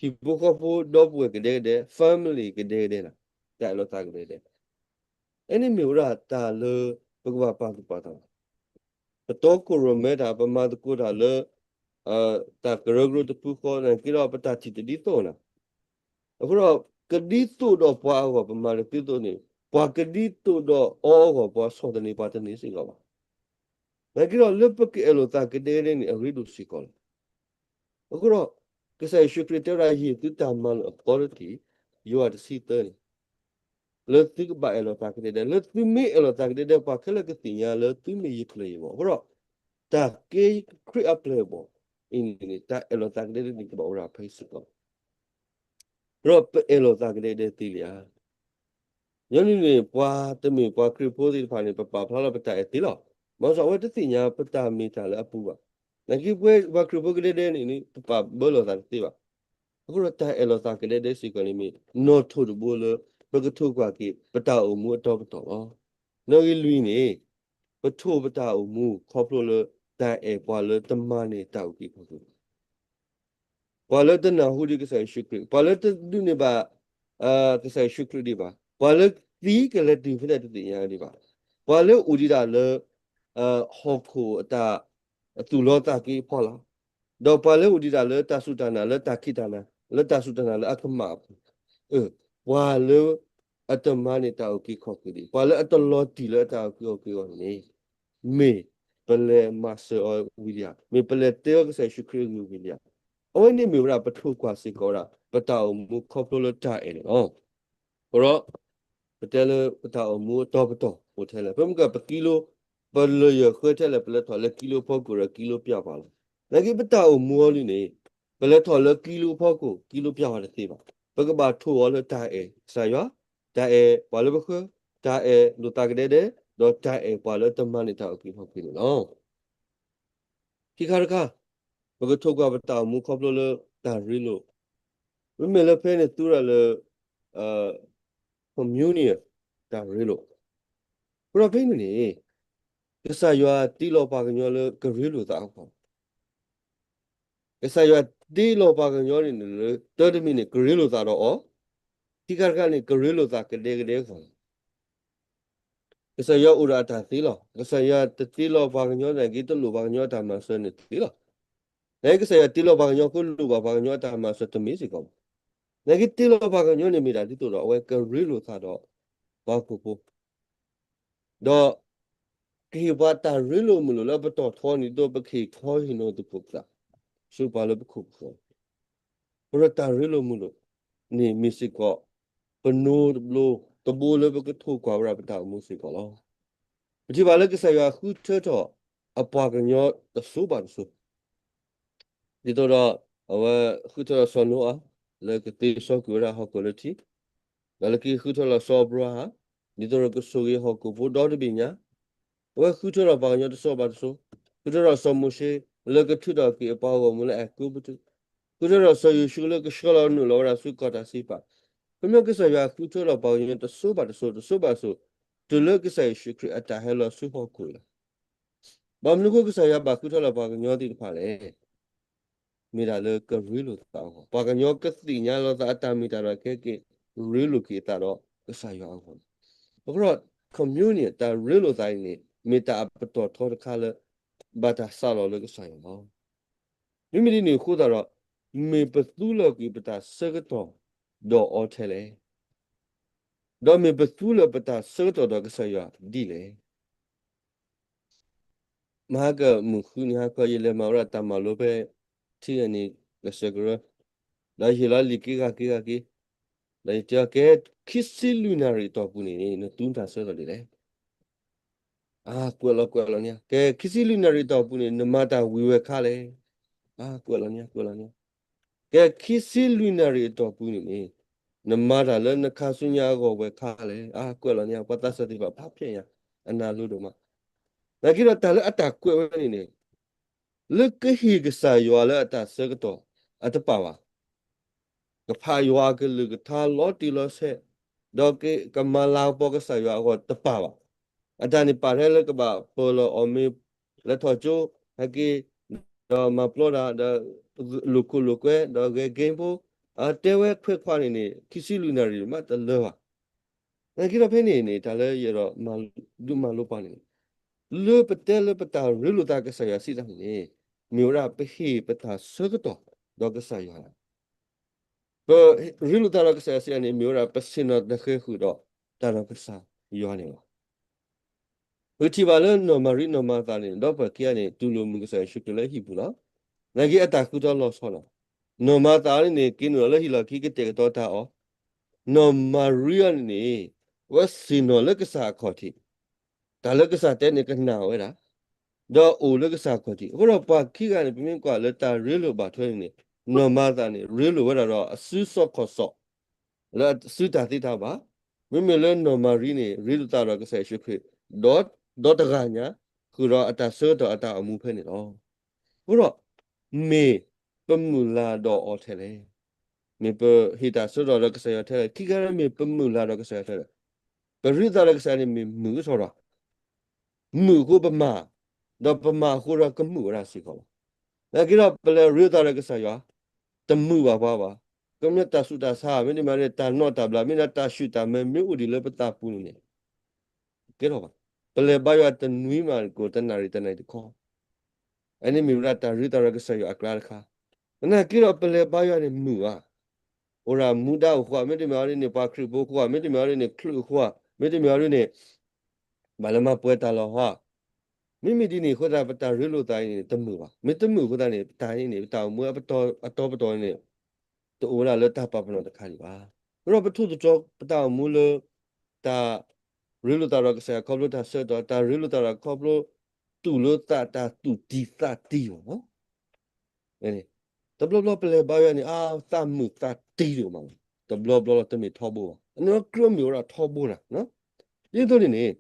ဟံၣ်ဖိဃီဖိဒီပုၢ်ဝဲၢ်ကဒဲကဒဲ, family ကဒဲကဒဲန့ၣ်, တၢ်အဲၣ်လိာ်သးကဒဲကဒဲ အဲန့ၣ်မ့ၢ်ဝဲဒၣ်တၢ်လၢပကဘၣ်ပာ်သူၣ်ပာ်သးလီၤ. ပတီခိၣ်ရိၣ်မဲတၢ် ပမၤသကိးတၢ်လၢ တၢ်ကရၢကရိတဖုဃီ သနာ်က့ဒီးပတၢ်ထံၣ်တဒ်သိးနၤ. အဃိဒီး ကဒ်သိးဒီးပှၤအဂီၢ်ပမၤတသ့သိးန့ၣ် ပှၤကဒ်သိးဒီးအီၤအဂီၢ် ပှၤဆီၣ်သနံးပှၤတန့ၢ်စ့ၢ်ကီးဘၣ်. သနာ်က့ဒီးလၢပကအဲၣ်လိာ်သးကဒဲကဒဲန့ၣ် အရ့ဒိၣ်စ့ၢ်ကီးလီၤ. အဃိဒီး ကစၢ်ယ့ၣ်ၡူးခရံာ်တဲဝဲဒၣ် ယဟ့ၣ်သုတၢ်မၤလိာ်အသီတထံၣ်, ယိၤဟၣ်တဆံသၢန့ၣ် လၢသုကဘၣ်အဲၣ်လိာ်သးကဒဲကဒဲ, လၢသုမ့ၢ်အဲၣ်လိာ်သးကဒဲကဒဲ ပှၤခဲလၢာ်ကသ့ၣ်ညါလၢသုမ့ၢ်ယကျဲၤယဘီၣ်. အဃိဒီး တၢ်ကဲခရံာ်အပျဲၢ်အဘီၣ်အံၤန့ၣ်န့ၣ် တၢ်အဲၣ်လိာ်သးကဒဲကဒဲန့ၣ် ကဘၣ်အိၣ်ဒၣ်ဖဲအံၤစ့ၢ်ကီး. ဒီးပအဲၣ်လိာ်သးကဒဲကဒဲသ့လံဧါ. ညီနုၢ်န့ၣ် ပှၤတမ့ၢ်ပှၤခရံာ်ဖိသ့ၣ်တဖၣ်န့ၣ် ပပာ်ဖျါလီၤပတၢ်အဲၣ်သ့လီၤ. ဘၣ်ဆၣ်အဝဲတသ့ၣ်ညါပတၢ်မ့ၢ်တၢ်လၢအပူၤဘၣ်. သနာ်က့ပဝဲပှၤခရံာ်ဖိကဒဲကဒဲန့ၣ်န့ၣ် ပပာ်ဘၢလိာ်သးတသ့ဘၣ်. အဃိဒီးတၢ်အဲၣ်လိာ်သးကဒဲကဒဲစ့ၢ်ကီးန့ၣ်မ့ၢ် နီၣ်ထိၣ်တဘိလၢ ပကထိၣ်ကွၢ်က့ၤ ပတၢ်အိၣ်မူအတီပတီၢ်လီၤ. နီၣ်ဂံၢ်လွံၢ်န့ၣ် ပထိၣ်ပတၢ်အိၣ်မူခီဖျိလၢ တၢ်အဲၣ်ပှၤလၢတမၤန့ၢ်တၢ်အုၣ်က့ၤခီၣ်က့ၤ ပှၤလၢတနၢ်ဟူဒံးကစၢ်ယ့ၣ်ၡူးခရံာ်, ပှၤလၢတဒုးန့ၢ်ဘၣ် ကစၢ်ယ့ၣ်ၡူးခရံာ်ဒံးဘၣ်, ပှၤလၢသံကလဲၤတုၤဖဲလဲၣ်တသ့ၣ်ညါဒံးဘၣ်, ပှၤလၢအိၣ်ဒံးဒၣ်လၢ ဟီၣ်ခိၣ်အတၢ်သူၣ်လီသးက့အဖီလာ်, ဒီးပှၤလၢအိၣ်ဒံးဒၣ်လၢတၢ်စူၢ်တၢ်နာ် လၢတၢ်ခံးတၢ်နၤ လၢတၢ်စူၢ်တၢ်နာ်လၢအကမၣ်အပူၤ, ပှၤလၢအတမၤန့ၢ်တၢ်အုၣ်က့ၤခီၣ်က့ၤဒံး, ပှၤလၢအတလီၤတံၢ်လၢအတၢ်အုၣ်က့ၤခီၣ်က့ၤအဂီၢ်န့ၣ် မ့ၢ်ပလဲၤမၤစၢၤအီၤဝံၤလံဧါ, မ့ၢ်ပလဲၤတဲအီၤကစၢ်ယ့ၣ်ၡူးခရံာ်အဂ့ၢ်ဝံၤလံဧါ. အဝဲန့ၣ်မ့ၢ်ဝဲဒၣ်ပထိၣ်ကွၢ်စ့ၢ်ကီးဝဲဒၣ် ပတၢ်အိၣ်မူခီဖျိလၢတၢ်အဲၣ်န့ၣ်လီၤ. အဃိဒီး ပတဲလၢပတၢ်အိၣ်မူအတီပတီၢ်အိၣ်ထဲလဲၣ်, ပမ့ၢ်ကပကံလိ ပလၢယၢၢ်ဃၢထဲလဲၣ် ပလဲၤထီၣ်လၢကံလိဖီခိၣ်ဒီးကံလိပျၢ်ပှၤလီၤ. သနာ်က့ပတၢ်အိၣ်မူအီၤလံန့ၣ် ပလဲၤထီၣ်လၢကံလိဖီခိၣ် ကံလိပျၢ်ပှၤတသ့ဘၣ်. ပကဘၣ်ထိၣ်အီၤလၢတၢ်အဲၣ်ကစၢ်ယွၤ, တၢ်အဲၣ်ပှၤလၢပဃၢၤ, တၢ်အဲၣ်လိာ်သးကဒဲကဒဲ, ဒီးတၢ်အဲၣ်ပှၤလၢတမၤန့ၢ်တၢ်အုၣ်က့ၤခီၣ်က့ၤန့ၣ်လီၤ. ခံခါတခါ, ပကထိၣ်ကွၢ်ပတၢ်အိၣ်မူခီဖျိလၢတၢ်ရ့လိာ်, မ့မ့ၢ်လၢဖဲန့ၣ်သူဒၣ်လၢ communion တၢ်ရ့လိာ်, အဃိဒီးဖဲန့ၣ်န့ၣ် ကစၢ်ယွၤတ့လီၤပှၤကညီလၢကရ့လိာ်သးအဂီၢ်, ကစၢ်ယွၤတ့လီၤပှၤကညီန့ၣ်လၢ တၢ်တမံၤန့ၣ် ကရ့လိာ်သးဒီးအီၤ, ခံခါတခါန့ၣ် ကရ့လိာ်သးကဒဲကဒဲအဂီၢ်လီၤ. ကစၢ်ယွၤအိၣ်ဒီးအတၢ်သ့လီၤ. ကစၢ်ယွၤတတ့လီၤပှၤကညီနာ်က့ တလိၣ်ပှၤကညီအတၢ်မၤစၢၤန့ၣ်သ့လီၤ. နာ်က့ကစၢ်ယွၤတ့လီၤပှၤကညီအဃိ လိၣ်ဘၣ်ပှၤကညီအတၢ်မၤစၢၤတမ့ၢ်စ့ၢ်ကီးဘၣ်. နာ်က့တ့လီၤပှၤကညီန့ၣ်မ့ၢ်ဒၣ်ဒ်သိးဒီး အဝဲကရ့လိာ်သးဒီးပှၤဟီၣ်ခိၣ်ဖိ ဒီးကဟ့ၣ်ပှၤတၢ်ရ့လိာ်မုာ်လိာ်လၢပတီၢ်ထီန့ၣ် ဒ်သိးပကဟ့ၣ်ခီဟ့ၣ်နီၤသကိးပသး ဆူပှၤလၢပခိၣ်ပဃၢၤ, ပတၢ်ရ့လိာ်မုာ်လိာ်န့ၣ်မ့ၢ်စ့ၢ်ကီး ပနိတဘိ တဘိလၢပကထိၣ်ကွၢ်ဝဲဒၣ်ပတၢ်အိၣ်မူစ့ၢ်ကီးလီၤ. ပထံၣ်ဘၣ်လၢကစၢ်ယွၤဃုထၢထီၣ်အပှၤကညီတစိၤဘၣ်တစိၤ ဒ်သိးဒီး အဝဲဃုထၢထီၣ်စီၤနိအၤ လၢကသ့စီကွံာ်ဝဲဒၣ်ဟီၣ်ခိၣ်လၢထံ, ဒီးလၢခံဃုထၢထီၣ်စီၤအၤဘြၤဟၣ် ဒ်သိးဒီးကဆိၣ်ဂ့ၤဟီၣ်ခိၣ်ဖိဒီတဘ့ၣ်ညါ, အဝဲဃုထၢထီၣ်ပှၤကညီတစိၤဘၣ်တစိၤ, ဃုထၢထီၣ်စီၤမိၤၡ့ လၢကထုးထီၣ်က့ၤအပှၤဂီၢ်မုၢ်လၢအဲၤကူပတူး, ဃုထၢထီၣ်စီၤယိၤၡူလၢကဆှၢလီၤနုာ်လီၤဝဲဒၣ်ဆူကီၢ်တၢ်စံးပာ်, ခီဖျိကစၢ်ယွၤဃုထၢထီၣ်ပှၤကညီတစိၤဘၣ်တစိၤ တစိၤဘၣ်တစိၤ တုၤလၢကစၢ်ယ့ၣ်ၡူးခရံာ်အတၢ်ဟဲလီၤဆူဟီၣ်ခိၣ်လီၤ. ဘၣ်မနုၤအဃိကစၢ်ယွၤဘၣ်ဃုထၢလီၤပှၤကညီသ့ၣ်တဖၣ်လဲၣ်. မ့ၢ်ဒၣ်လၢကရ့လိာ်သးအဂီၢ်, ပှၤကညီကသ့ၣ်ညါလီၤသးအတၢ်မ့ၢ်တၢ်တီ ကဟဲက့ၤရ့လိာ်က့ၤအသးဒီးကစၢ်ယွၤအဂီၢ်လီၤ. အဃိဒီး communion တၢ်ရ့လိာ်သးအံၤန့ၣ် မ့ၢ်တၢ်အပတီၢ်ထီတခါလၢ ဘၣ်တၢ်စးလီၤလၢကစၢ်ယွၤလီၤ. မ့မ့ၢ်ဒ်န့ၣ်အဃိသတးဒီး မ့ၢ်ပသူလၢာ်ကွံာ်ပတၢ်ဆၢကတီၢ်ဒီးအီၤထဲလဲၣ်. ဒီးမ့ၢ်ပသူလၢာ်ပတၢ်ဆၢကတီၢ်ဒီးကစၢ်ယွၤဒ်လဲၣ်. မဟါကမုၢ်ဃုနံၤဟါခီ ယလဲၤမၤဝဲဒၣ်တၢ်မၤလိဖဲ ထံဂၤန့ၣ် ကစၢၢ်ကရၢ, ဒီးယဟ့ၣ်လီၤလံာ်က့ဂၤက့ဂၤက့, ဒီးယတဲအီၤ ကဲ ခံဆံလွံၢ်နၣ်ရံၣ်အတီၢ်ပူၤန့ၣ် နသူနတၢ်ဆၢကတီၢ်ဒ်လဲၣ်. အါ ကွဲးလီၤကွဲးလီၤန့ၣ်, ကဲ ခံဆံလွံၢ်နၣ်ရံၣ်အတီၢ်ပူၤန့ၣ် နမၤတၢ်ဝံၤဝဲခါလဲၣ်. အါ ကွဲးလီၤန့ၣ် ကွဲးလီၤန့ၣ်, ကဲ ခံဆံလွံၢ်နၣ်ရံၣ်အတီၢ်ပူၤန့ၣ်န့ၣ် နမၤတၢ်လၢနခါဆူညါအဂီၢ်ဝဲခါလဲၣ်. အါ ကွဲးလီၤန့ၣ် ပှၤသးစၢ်သ့ၣ်တဖၣ်ဖးဖျဲးညါ အနၢ်လိၤဒိၣ်မး. နာ်က့ဒီးတၢ်လၢအတၢ်ကွဲးဝဲန့ၣ်န့ၣ် လၢကဟ့ၣ်ကစၢ်ယွၤလၢအတၢ်ဆၢကတီၢ်အတပာ်ဘၣ်, ကဖးယွၤအကလုၢ်ကထါလီၤတံၢ်လီၤဆဲး, ဒီးကမၤလၤကပီၤကစၢ်ယွၤအဂီၢ်တပာ်ဘၣ်. အတၢ်န့ၣ်ပာ်ထဲလၢကဘၣ်ပၢၤလီၤအီၤမ့ၤ လဲၤထီၣ်ကၠိ ဟဲက့ၤ ဒီးမၤပျီတၢ် ဒီးလိာ်ခိၣ်လိာ်ကွဲ ဒီးဂဲၤက့ဖိ အတဲဝဲခွဲးခွါန့ၣ်န့ၣ် ခံဆံလွံၢ်နၣ်ရံၣ်မးတလၢဘၣ်. နာ်က့ဒီးဖဲန့ၣ်န့ၣ် တၢ်လၢယအဲၣ်ဒိးဒုးမၤလိပှၤန့ၣ် လၢပတဲလၢပတၢ်ရ့လိာ်သးကစၢ်ယွၤစံးတၢ်န့ၣ်န့ၣ် မ့ၢ်ဝဲဒၣ်ပဟ့ၣ်ပတၢ်ဆၢကတီၢ်ဒီးကစၢ်ယွၤလီၤ. ပရ့လိာ်သးဒီးကစၢ်ယွၤစံးတၢ်န့ၣ် မ့ၢ်ဝဲဒၣ်ပဆ့ၣ်နီၤတဃဲၤဃုာ်ဒီးတၢ်ဒီးကစၢ်ယွၤန့ၣ်လီၤ. ပကထံၣ်ဘၣ်လၢနီၢ်မၤရံနီၢ်မၤသၤန့ၣ် ဒီးပှၤခံဂၤန့ၣ် တူၢ်လိာ်မုာ်ကစၢ်ယ့ၣ်ၡူးခရံာ်လၢဟံၣ်ပူၤလီၤ. နာ်က့အတၢ်ဃုထၢလီၤဆီလီၤ. နီၢ်မၤသၤန့ၣ်န့ၣ် က့ၤနုာ်လီၤလၢဟံၣ်လီၢ်ခံကတဲာ်ကတီၤတၢ်အီၣ်, နီၢ်မၤရံအံၤန့ၣ်န့ၣ် အဝဲဆ့ၣ်နီၤလၢကစၢ်အခီၣ်ထံး, တၢ်လၢကစၢ်တဲန့ၣ်ကနၣ်ဝဲဒၣ်, ဒီးအိၣ်လၢကစၢ်အခီၣ်ထံး. အဃိဒီးပှၤခံဂၤန့ၣ် ပမ့ၢ်ကွၢ်လၢတၢ်ရ့လိာ်ဘၣ်ထွဲန့ၣ်န့ၣ် နီၢ်မၤသၤန့ၣ် ရ့လိာ်ဝဲဒၣ်ဒီးအစုစီၣ်ခီၣ်စီၣ် လၢအစုတၢ်သ့တၢ်ဘၣ်, မ့မ့ၢ်လၢနီၢ်မၤရံန့ၣ် ရ့လိာ်သးဒီးကစၢ်ယ့ၣ်ၡူးခရံာ် ဒီးတဂၤညါ ဃုာ်ဒီးအတၢ်ဆၢကတီၢ်အတၢ်အိၣ်မူဖဲန့ၣ်လီၤ. အဃိဒီး မ့ၢ်ပမုၢ်လၢ်ဒီးအီၤထဲလဲၣ်. မ့ၢ်ပဟ့ၣ်တၢ်ဆၢကတီၢ်ဒီးကစၢ်ယွၤထဲလဲၣ်. ခံခါန့ၣ်မ့ၢ်ပမုၢ်လၢ်ဒီးကစၢ်ယွၤထဲလဲၣ်. ပရ့လိာ်သးဒီးကစၢ်န့ၣ်မ့ၢ်မုာ်ကစီဒီး မုာ်အဃိပမၤ, ဒီးပမၤအဃိဒီးကမုာ်ဝဲဒၣ်စ့ၢ်ကီးလီၤ. နာ်က့ဒီးပလဲၤရ့လိာ်သးဒီးကစၢ်ယွၤ တမုာ်ဘၣ်ပှၤဘၣ်. ကမျၢၢ်တၢ်ဆူးတၢ်ဆါ မ့တမ့ၢ်န့ၣ် တၢ်နီၣ်တၢ်ဘျး မ့ၢ်ဒၣ်တၢ်ဆူၣ်တၢ်မဲမ့ၢ်အိၣ်ဒံးလၢပသးပူၤန့ၣ်န့ၣ် ကဲထီၣ်ဘၣ်. ပလဲၤဘါယွၤတနွံမးကအိၣ်တနၣ်ရံၣ်တနၣ်ရံၣ်တခီ အန့ၣ်မ့ၢ်ဝဲဒၣ်တၢ်ရ့လိာ်သးဒီးကစၢ်ယွၤအကျါတခါ. သနာ်က့ဒီးပလဲၤဘါယွၤန့ၣ်မုာ်ဧါ. အိၣ်ဒၣ်မူဒါအိၣ်ဃိဧါ, မ့တမ့ၢ်အီၤဒ်န့ၣ် ပှၤခရံာ်ဖိအဃိဧါ, မ့တမ့ၢ်အီၤဒ်န့ၣ် ချုးအဃိဧါ, မ့တမ့ၢ်အီၤဒ်န့ၣ် ဘၣ်လၢမၤပှဲၤတၢ်လီၤဟီဧါ. မ့မ့ၢ်ဒ်န့ၣ်အဃိသတး ပတၢ်ရ့လိာ်သးအံၤန့ၣ် တမုာ်ဘၣ်. မ့ၢ်တမုာ်အဃိသတးန့ၣ် ပတၢ်အံၤန့ၣ် ပတၢ်အိၣ်မူအပတီၢ်ပတီၢ်န့ၣ် တအိၣ်ဝဲဒၣ်လၢတၢ်ပာ်ပနီၣ်တခါဒံးဘၣ်. အဃိဒီးပထိၣ်သတြီၤပတၢ်အိၣ်မူလၢ တၢ်ရ့လိာ်သးဒီးကစၢ်ယွၤခီဖျိတၢ်ဆၢကတီၢ်, တၢ်ရ့လိာ်သးဒီးခီဖျိတူၢ်လိာ်သး တၢ်သူၣ်တံၢ်သးတံၢ်လီၤ. တဘျီဘျီပလဲၤဘါယွၤန့ၣ် အါ သးမုာ်သးတံၢ်ဒိၣ်မးလီၤ. တဘျီဘျီလီၤ တမ့ၢ်ထီဘိဘၣ်. အနီၢ်ကီၢ်မ့ၢ်ဝဲဒၣ်ထီဘိနၤ. ဒ်သိးန့ၣ်န့ၣ်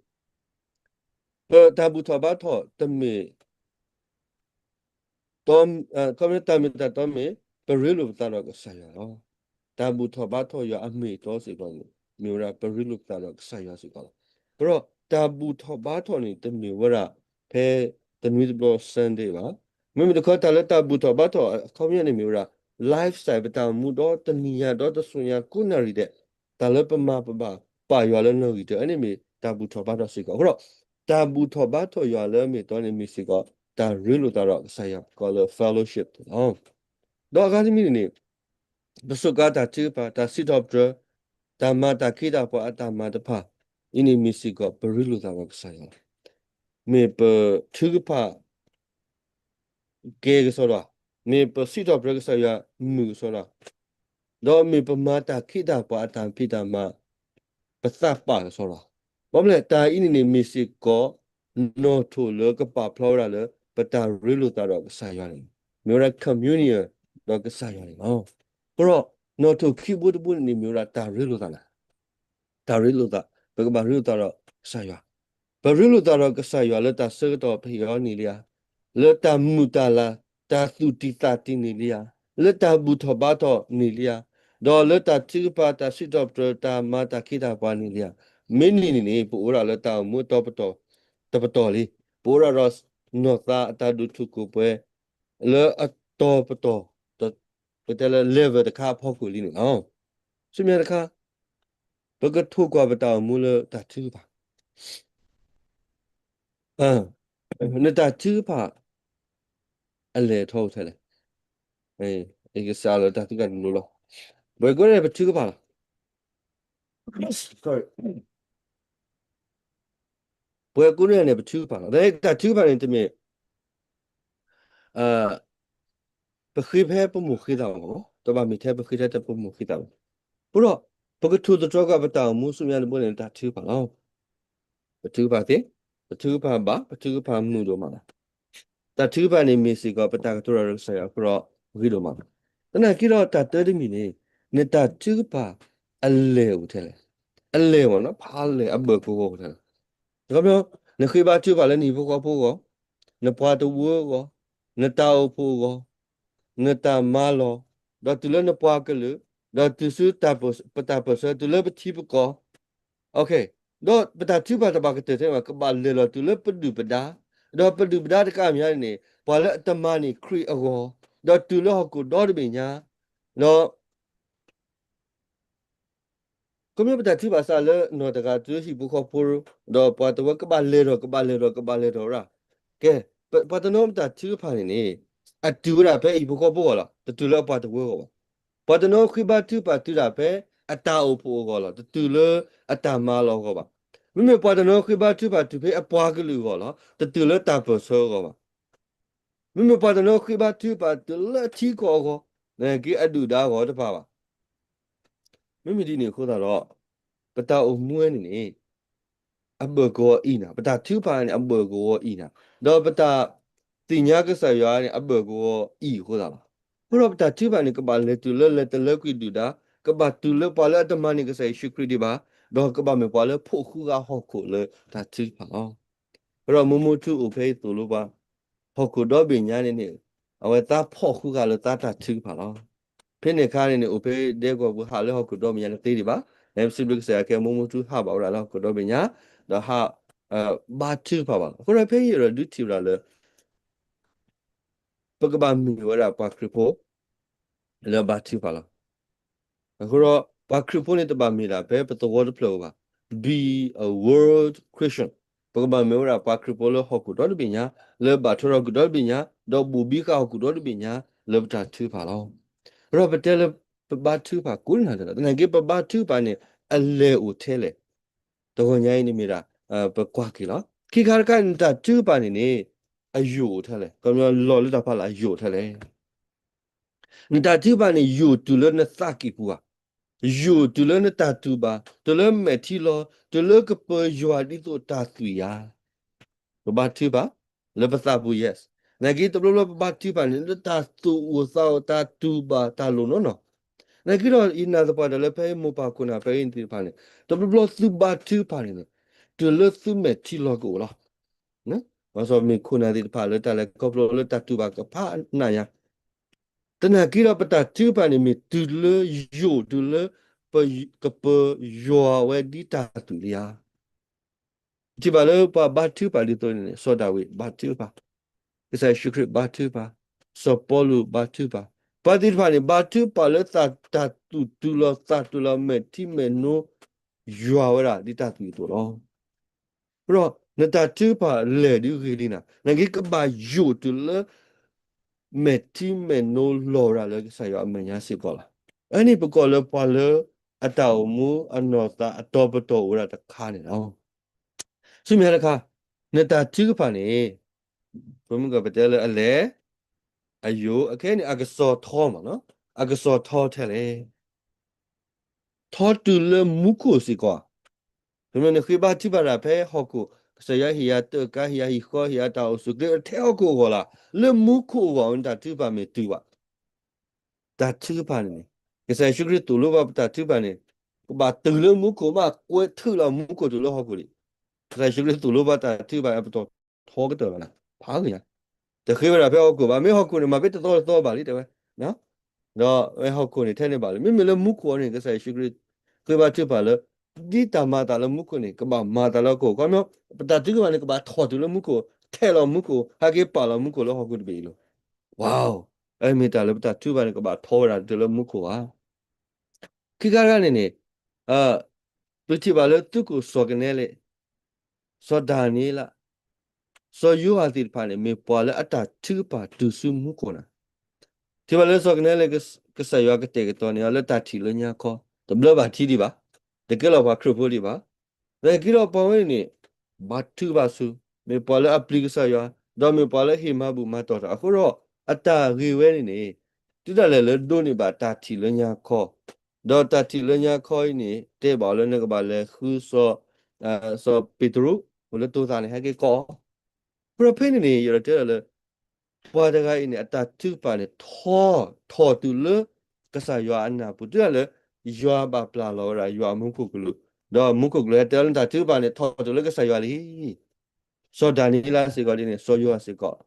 ပတၢ်ဘူၣ်ထီၣ်ဘါထီၣ်တမ့ၢ် ခီပညီတၢ်မ့ၢ်တၢ်တီမ့ၢ် ပရ့လိာ်ပသးဒီးကစၢ်ယွၤလီၤ. တၢ်ဘူၣ်ထီၣ်ဘါထီၣ်ယွၤအမ့ၢ်အတီစ့ၢ်ကီးန့ၣ် မ့ၢ်ဝဲဒၣ်ပရ့လိာ်ပသးဒီးကစၢ်ယွၤစ့ၢ်ကီးလီၤ. အဃိဒီးတၢ်ဘူၣ်ထီၣ်ဘါထီၣ်န့ၣ် တမ့ၢ်ဝဲဒၣ်ဖဲတနွံတဘျီ Sunday ဘၣ်. မ့မ့ၢ်တခီတၢ်လၢတၢ်ဘူၣ်ထီၣ်ဘါထီၣ်အခီပညီန့ၣ်မ့ၢ်ဝဲဒၣ် lifestyle ပတၢ်မူဒီတနံၤညါဒီတစိၤညါကိးနၣ်ရံၣ်ဒဲး တၢ်လၢပမၤပဘၣ်ပာ်ယွၤလၢနီၣ်ဂံၢ်တၢ အန့ၣ်မ့ၢ်တၢ်ဘူၣ်ထီၣ်ဘါထီၣ်စ့ၢ်ကီး. အဃိဒီး တၢ်ဘူၣ်ထီၣ်ဘါထီၣ်ယွၤလၢအမ့ၢ်အတီန့ၣ်မ့ၢ်စ့ၢ်ကီး တၢ်ရ့လိာ်သးဒီးကစၢ်ယွၤပကိးလၢ fellowship န့ၣ်လီၤ. ဒီးအဂၤတမံၤန့ၣ်န့ၣ် ပစူးကါတၢ်ထုကဖၣ် တၢ်စံးထီၣ်ပတြၢၤ တၢ်မၤတၢ်ခ့တၢ်ပှၤအတၢ်မၤတဖၣ် အံၤန့ၣ်မ့ၢ်စ့ၢ်ကီး ပရ့လိာ်သးဒီးကစၢ်ယွၤလီၤ. မ့ၢ်ပထုကဖၣ် ကဲကစီဒီ, မ့ၢ်ပစံးထီၣ်ပတြၢၤကစၢ်ယွၤမုာ်ကစီဒီ, ဒီးမ့ၢ်ပမၤတၢ်ခ့တၢ်ပှၤအတၢ်ဖံးတၢ်မၤ ပသးပာ်ကစီဒီ, ဘၣ်မနုၤလဲၣ် တၢ်အံၤန့ၣ်န့ၣ် မ့ၢ်စ့ၢ်ကီး နီၣ်ထိၣ်လၢကပာ်ဖျါဝဲဒၣ်လၢ ပတၢ်ရ့လိာ်သးဒီးကစၢ်ယွၤန့ၣ် မ့ၢ်ဝဲဒၣ် communion ဒီးကစၢ်ယွၤန့ၣ်လီၤ. အဃိဒီး နီၣ်ထိၣ်ခံဘိတဘိန့ၣ်န့ၣ် မ့ၢ်ဝဲဒၣ်တၢ်ရ့လိာ်သးန့ၣ် တၢ်ရ့လိာ်သး, ပကဘၣ်ရ့လိာ်သးဒီးကစၢ်ယွၤ, ပရ့လိာ်သးဒီးကစၢ်ယွၤလၢတၢ်ဆၢကတီၢ်ဖဲအံၤန့ၣ်လံဧါ, လၢတၢ်မုာ်တၢ်လၤ, တၢ်သူၣ်တံၢ်သးတံၢ်န့ၣ်လံဧါ, လၢတၢ်ဘူၣ်ထီၣ်ဘါထီၣ်န့ၣ်လံဧါ, ဒီးလၢတၢ်ထုကဖၣ်တၢ်စံးထီၣ်ပတြၢၤတၢ်မၤတၢ်ခ့တၢ်ပှၤန့ၣ်လံဧါ, မ့ၢ်န့ၣ်န့ၣ်န့ၣ် ပအိၣ်ဝဲဒၣ်လၢတၢ်အိၣ်မူအတီပတီၢ်, တပတီၢ်လံ, ပအိၣ်ဝဲဒၣ်ဒီးနီၢ်သးအတၢ်ဒိၣ်ထူၣ်ကိၢ်ပှဲၤ လၢအတီပတီၢ်, ပတဲလၢ level တခါအဖီခိၣ်လံန့ၣ်လီၤ. ဆူမဲာ်ညါတခါ, ပကထိၣ်ကွၢ်ပတၢ်အိၣ်မူလၢတၢ်ထုကဖၣ်, နတၢ်ထုကဖၣ် အလဲၢ်အထီအိၣ်ထဲလဲၣ်, ကစးလၢတၢ်ထုကဖၣ်တလိၤလီၤ, ပှၤကိးန့ၣ်ပထုကဖၣ်လီၤ. ပှၤကိးန့ၣ်န့ၣ် ပထုကဖၣ်လီၤ. တၢ်ထုကဖၣ်န့ၣ်တမ့ၢ် ပဃ့ဖဲပမိၢ်ဃ့သးဘၣ်, တဘၣ်မ့ၢ်ထဲပဃ့ထဲပမိၢ်ဃ့သးဘၣ်. အဃိဒီး ပကထိၣ်သတြီၤကွၢ်ပတၢ်အိၣ်မူဆူမဲာ်ညါတဘိန့ၣ် တၢ်ထုကဖၣ်လီၤ. ပထုကဖၣ်သ့, ပထုကဖၣ်ဘၣ်, ပထုကဖၣ်မုာ်ဒိၣ်မးလီၤ. တၢ်ထုကဖၣ်န့ၣ်မ့ၢ်စ့ၢ်ကီး ပတၢ်ကတိၤတၢ်ဒီးကစၢ်ယွၤအဃိဒီး ဂ့ၤဒိၣ်မးလီၤ. သနာ်က့ဒီးတၢ်တၢတမံၤန့ၣ် နတၢ်ထုကဖၣ်အလဲၢ်အိၣ်ထဲလဲၣ်, အလဲၢ်မ့ၢ်နီၤ ဖးလဲၢ်အဘၢၣ်ကဝီၤအိၣ်ထဲလဲၣ်. နဃ့ဘါထုကဖၣ်လၢနဟံၣ်ဖိဃီဖိအဂီၢ်, နပှၤတဝၢအဂီၢ်, နတၢ်အိၣ်ဖှိၣ်အဂီၢ်, နတၢ်မၤလီၢ်, ဒီးတုၤလၢနပှၤကလုာ်, ဒီးတုၤဆူပတၢ်ပၢၢ်ဆၢ တုၤလၢပထံပကီၢ်, ဒီးပတၢ်ထုကဖၣ်တဘၣ်ကတၢၢ်ထဲန့ၣ် ကဘၣ်လဲၤလီၤတုၤလၢပဒုၣ်ပဒါ, ဒီးပဒုၣ်ပဒါတကးမ့ၢ်န့ၣ် ပှၤလၢအတမၤန့ၢ်ခရံာ်အဂီၢ်, ဒီးတုၤလၢဟီၣ်ခိၣ်ဒီတဘ့ၣ်ညါ, ဒီး ခီဖျိပတၢ်ထုကဖၣ်စးလၢနီၢ်တဂၤတုၤဟံၣ်ဖိဃီဖိ, ဒီးပှၤတဝၢကဘၣ်လဲၤဒီး ကဘၣ်လဲၤဒီး ကဘၣ်လဲၤဒီးဝဲဒၣ်. ကဲ, ပှၤတနီၤပတၢ်ထုကဖၣ်န့ၣ်န့ၣ် အတုၤဝဲဒၣ်ဖဲအဟံၣ်ဖိဃီဖိအဂီၢ်လီၤ, တတုၤလၢအပှၤတဝၢအဂီၢ်ဘၣ်. ပှၤတနီၤဃ့ဘါထုကဖၣ်တုၤဒၣ်ဖဲအတၢ်အိၣ်ဖှိၣ်အဂီၢ်လီၤ, တတုၤလၢအတၢ်မၤလီၢ်အဂီၢ်ဘၣ်. မ့မ့ၢ်ပှၤတနီၤဃ့ဘါထုကဖၣ်တုၤဖဲအပှၤကလုာ်အဂီၢ်လီၤ, တတုၤလၢတၢ်ပၢၢ်ဆၢအဂီၢ်ဘၣ်. မ့မ့ၢ်ပှၤတနီၤဃ့ဘါထုကဖၣ်တုၤလၢအထံကီၢ်အဂီၢ်, နက့အဒုၣ်ဒါအဂီၢ်တဖၣ်ဘၣ်. မ့မ့ၢ်ဒ်န့ၣ်အဃိသတးဒီး ပတၢ်အိၣ်မူဝဲန့ၣ်န့ၣ် အဘၢၣ်ကဝီၤအံၤနၤ, ပတၢ်ထုကဖၣ်န့ၣ် အဘၢၣ်ကဝီၤအံၤနၤ, ဒီးပတၢ်သ့ၣ်ညါကစၢ်ယွၤန့ၣ် အဘၢၣ်ကဝီၤအံၤအဃိသတးလီၤ. အဃိဒီးပတၢ်ထုကဖၣ်န့ၣ် ကဘၣ်လဲၤတုၤလၢလဲၤတလၢကွံာ်ဒုၣ်ဒါ, ကဘၣ်တုၤလၢပှၤလၢအတမၤန့ၢ်ကစၢ်ယ့ၣ်ၡူးခရံာ်ဒံးဘၣ်, ဒီးကဘၣ်မ့ၢ်ပှၤလၢဖှီၣ်ဃုာ်ဃာ်ဟီၣ်ခိၣ်လၢတၢ်ထုကဖၣ်လီၤ. အဃိဒီးမိၢ်မုၢ်ထူအိၣ်ဖဲအံၤသိၣ်လိပှၤ, ဟီၣ်ခိၣ်ဒီဘ့ၣ်ညါန့ၣ်န့ၣ် အဝဲသးဖှီၣ်ဃုာ်ဃာ်လၢသးတၢ်ထုကဖၣ်လီၤ. ဖဲန့ၣ်အခါန့ၣ်န့ၣ် အိၣ်ဖဲဒဲကဝီၤပူၤဟးလၢဟီၣ်ခိၣ်ဒီဘ့ၣ်ညါတသ့ဒံးဘၣ်. စံးဘျုးကစၢ်ယွၤခဲအံၤ မိၢ်မုၢ်ထူဟးဘၣ်ဝဲဒၣ်လၢဟီၣ်ခိၣ်ဒီဘ့ၣ်ညါ, ဒီးဟး ဘါထုကဖၣ်ဘၣ်လီၤ. အဃိဒီးဖဲအံၤဒီးဒုးထံၣ်ဝဲဒၣ်လၢ ပကဘၣ်မ့ၢ်ဝဲဒၣ်ပှၤခရံာ်ဖိ လၢဘါထုကဖၣ်လီၤ. အဃိဒီး ပှၤခရံာ်ဖိန့ၣ်တဘၣ်မ့ၢ်ဒၣ်ဖဲပသဝီတဖျၢၣ်ဧိၤဘၣ်. Be a world Christian. ပကဘၣ်မ့ၢ်ဝဲဒၣ်ပှၤခရံာ်ဖိလၢဟီၣ်ခိၣ်ဒီတဘ့ၣ်ညါ, လၢဘၣ်ထွဲဒီးဟီၣ်ခိၣ်ဒီတဘ့ၣ်ညါ, ဒီးဘိၣ်ဘံဃာ်ဟီၣ်ခိၣ်ဒီတဘ့ၣ်ညါ လၢပတၢ်ထုကဖၣ်လီၤ. အဃိဒီးပတဲလၢ ပဘါထုကဖၣ်ကိးနံၤဒဲးလီၤ. သနာ်က့ပဘါထုကဖၣ်န့ၣ် အလဲၢ်အိၣ်ထဲလဲၣ်. တဂီၤညါအံၤန့ၣ်မ့ၢ်ဒၣ် ပကွၢ်က့ၤလီၤ. ခံခါတခါ နတၢ်ထုကဖၣ်န့ၣ်န့ၣ် အယိာ်အိၣ်ထဲလဲၣ်. ကညီလီၤလၢတၢ်ဖးလၢအယိာ်ထဲလဲၣ်. နတၢ်ထုကဖၣ်န့ၣ် ယိာ်တုၤလၢနသးကံၢ်ပူၤဧါ, ယိာ်တုၤလၢနတၢ်တူၢ်ဘၣ်, တုၤလၢမဲာ်ထံလီၤ, တုၤလၢကပၢၤယွၤဒ်သိးတၢ်သွံၣ်ဧါ. ပဘါထုကဖၣ် လၢပသးပူၤ yes. သနာ်က့တဘျီဘျီပဘါထုကဖၣ်န့ၣ် လၢတၢ်သူၣ်အိၣ်သးအိၣ် တၢ်တူၢ်ဘၣ်တၢ်လိၣ်နီၢ်နီၢ်. သနာ်က့ဒီး ယနာ်သပှၢ်တၢၢ်လၢဖဲမိၢ်ပၢ်ခိၣ်နၢ်ဖဲအံၤသ့ၣ်တဖၣ်န့ၣ် တဘျီဘျီသုဘါထုကဖၣ်န့ၣ်န့ၣ် တုၤလၢသုမဲာ်ထံလီၤကအိၣ်လီၤ. ဘၣ်ဆၣ်မ့ၢ်ခိၣ်နၢ်သ့ၣ်တဖၣ်လၢတၢ်လဲၤခီဖျိလၢတၢ်တူၢ်ဘၣ်ကဖးနးညါ သနာ်က့ဒီးပတၢ်ထုကဖၣ်န့ၣ် မ့ၢ်တုၤလၢယိာ်တုၤလၢ ပကပယွၤဝဲဒ်တၢ်သွံၣ်လံဧါ. ပထံၣ်ဘၣ်လၢပှၤဘါထုကဖၣ်ဒ်သိးန့ၣ် စီၤဒၤဝံးဘါထုကဖၣ်, ကစၢ်ယ့ၣ်ၡူးခရံာ်ဘါထုကဖၣ်, စီၤပီလူးဘါထုကဖၣ်, ပှၤသ့ၣ်တဖၣ်န့ၣ် ဘါထုကဖၣ်လၢတၢ်သူၣ်တုၤလီၤသးတုၤလီၤ မဲာ်ထံမဲာ်နိ ယွၤဝဲဒၣ်ဒ်တၢ်သွံၣ်အသိးလီၤ. အဃိဒီး နတၢ်ထုကဖၣ်လဲၤဒုးဂ့ၤလံနၤ, သနာ်က့ကဘၣ်ယိာ်တုၤလၢ မဲာ်ထံမဲာ်နိလီၤဝဲဒၣ်လၢကစၢ်ယွၤအမဲာ်ညါစ့ၢ်ကီးလီၤ. အန့ၣ်ပကိးလၢပှၤလၢ အတၢ်အိၣ်မူအနီၢ်သးအတီပတီၢ်အိၣ်ဝဲဒၣ်တခါန့ၣ်လီၤ. ဆူမဲာ်ညါတခါ, နတၢ်ထုကဖၣ်န့ၣ် ပမ့ၢ်ကပတဲလၢအလဲၤ အယိာ် အခဲအံၤန့ၣ် အကစီၤထီမး, အကစီၤထီထဲလဲၣ်, ထီတုၤလၢမူခိၣ်စ့ၢ်ကီးဧါ. မ့မ့ၢ်နဃ့ဘါထုကဖၣ်တၢ်ဖဲဟီၣ်ခိၣ်, ကစၢ်ယွၤဟ့ၣ်ယၤတၢ်ကါ ဟ့ၣ်ယၤဟံၣ်ဃီ ဟ့ၣ်ယၤတၢ်အိၣ်ဆူၣ်ချ့ ထဲဟီၣ်ခိၣ်အဂီၢ်လီၤ. လၢမူခိၣ်အဂီၢ် နတၢ်ထုကဖၣ်မ့ၢ်တုၤဘၣ် တၢ်ထုကဖၣ်န့ၣ်န့ၣ် ကစၢ်ယ့ၣ်ၡူးခရံာ်သိၣ်လိဘၣ်ပတၢ်ထုကဖၣ်န့ၣ် ကဘၣ်တုၤလၢမူခိၣ်မး ကွဲးထုးလီၤမူခိၣ်တုၤလၢဟီၣ်ခိၣ်လံ. ကစၢ်ယ့ၣ်ၡူးခရံာ်သိၣ်လိဘၣ်တၢ်ထုကဖၣ်အပတီၢ်ထီကတၢၢ်လီၤနၤ, ဖးဂ့ၤညါ, တဃ့ဝဲဒၣ်ဖဲဟီၣ်ခိၣ်ဘၣ်, မ့ၢ်ဟီၣ်ခိၣ်န့ၣ် မၤဖဲတသီတသီဘၣ်လံတဲဝဲ, ဒီးဝဲဟီၣ်ခိၣ်န့ၣ်ထဲန့ၣ်ဘၣ်လံ. မ့မ့ၢ်လၢမူခိၣ်အံၤန့ၣ် ကစၢ်ယ့ၣ်ၡူးခရံာ် ဃ့ဘါထုကဖၣ်လၢ ဒ်တၢ်မၤအသးလၢမူခိၣ်န့ၣ် ကဘၣ်မၤအသးလၢဟီၣ်ခိၣ်, ခီမ့ၢ် ပတၢ်ထုကဖၣ်န့ၣ် ကဘၣ်ထီၣ်တုၤလၢမူခိၣ်, ထဲးလီၤမူခိၣ်, ဟဲက့ၤပာ်လီၤမူခိၣ်လၢဟီၣ်ခိၣ်တဘ့ၣ်အံၤလီၤ. ဝါ, အမ့ၢ်တၢ်လၢပတၢ်ထုကဖၣ်န့ၣ် ကဘၣ်ထီဝဲဒၣ်တုၤလၢမူခိၣ်ဧါ. ခံခါတခါန့ၣ်န့ၣ်, ပထံၣ်ဘၣ်လၢသုးခိၣ်စီၤကနဲလ့း, စီၤဒၤနံးယ့လး, စီၤယိၤဟၣ်သ့ၣ်တဖၣ်န့ၣ် မ့ၢ်ပှၤလၢအတၢ်ထုကဖၣ်တုၤဆူမူခိၣ်နၤ. ထံၣ်ဘၣ်လၢစီၤကနဲလ့း ကစၢ်ယွၤကတဲာ်ကတီၤန့ၢ်အီၤလၢတၢ်ထံၣ်လၢညါခီ, တဘျၢဘၣ်ထံဒံးဘၣ်, တကဲလီၤပှၤခရံာ်ဖိဒံးဘၣ်. သနာ်က့ဒီးပှၤဝဲန့ၣ်န့ၣ် ဘါထုကဖၣ်ဆူ, မ့ၢ်ပှၤလၢအပျံၤကစၢ်ယွၤ, ဒီးမ့ၢ်ပှၤလၢဟ့ၣ်မၤဘူၣ်မၤတီၢ်တၢ်အဃိဒီး အတၢ်ဂ့ၢ်ဝဲန့ၣ်န့ၣ် တုၤဒၣ်လဲာ်လၢဒိးန့ၢ်ဘၣ်တၢ်ထံၣ်လၢညါခီ, ဒီးတၢ်ထံၣ်လၢညါခီအံၤန့ၣ် တဲဘၣ်အီၤလၢနကဘၣ်လဲၤဃုစီၤ, စီၤပ့းတရူး အိၣ်လၢတိၤသးန့ၣ် ဟဲက့ၤကိးအီၤ. အဃိဒီးဖဲန့ၣ်န့ၣ် ယအဲၣ်ဒိးတဲဒၣ်လၢ ပှၤတဂၤအံၤန့ၣ် အတၢ်ထုကဖၣ်န့ၣ် ထီ, ထီၣ်တုၤလၢ ကစၢ်ယွၤအနၢ်ပူၤ တုၤဒၣ်လၢ ယွၤဘၣ်ပျၢ်လီၤဝဲဒၣ်ယွၤအမူခိၣ်ကလူး, ဒီးမူခိၣ်ကလူးဟဲတဲလၢနတၢ်ထုကဖၣ်န့ၣ် ထီၣ်တုၤလၢကစၢ်ယွၤလံ. စီၤဒၤနံးယ့လးစ့ၢ်ကီးဒ်န့ၣ် စီၤယိၤဟၣ်စ့ၢ်ကီး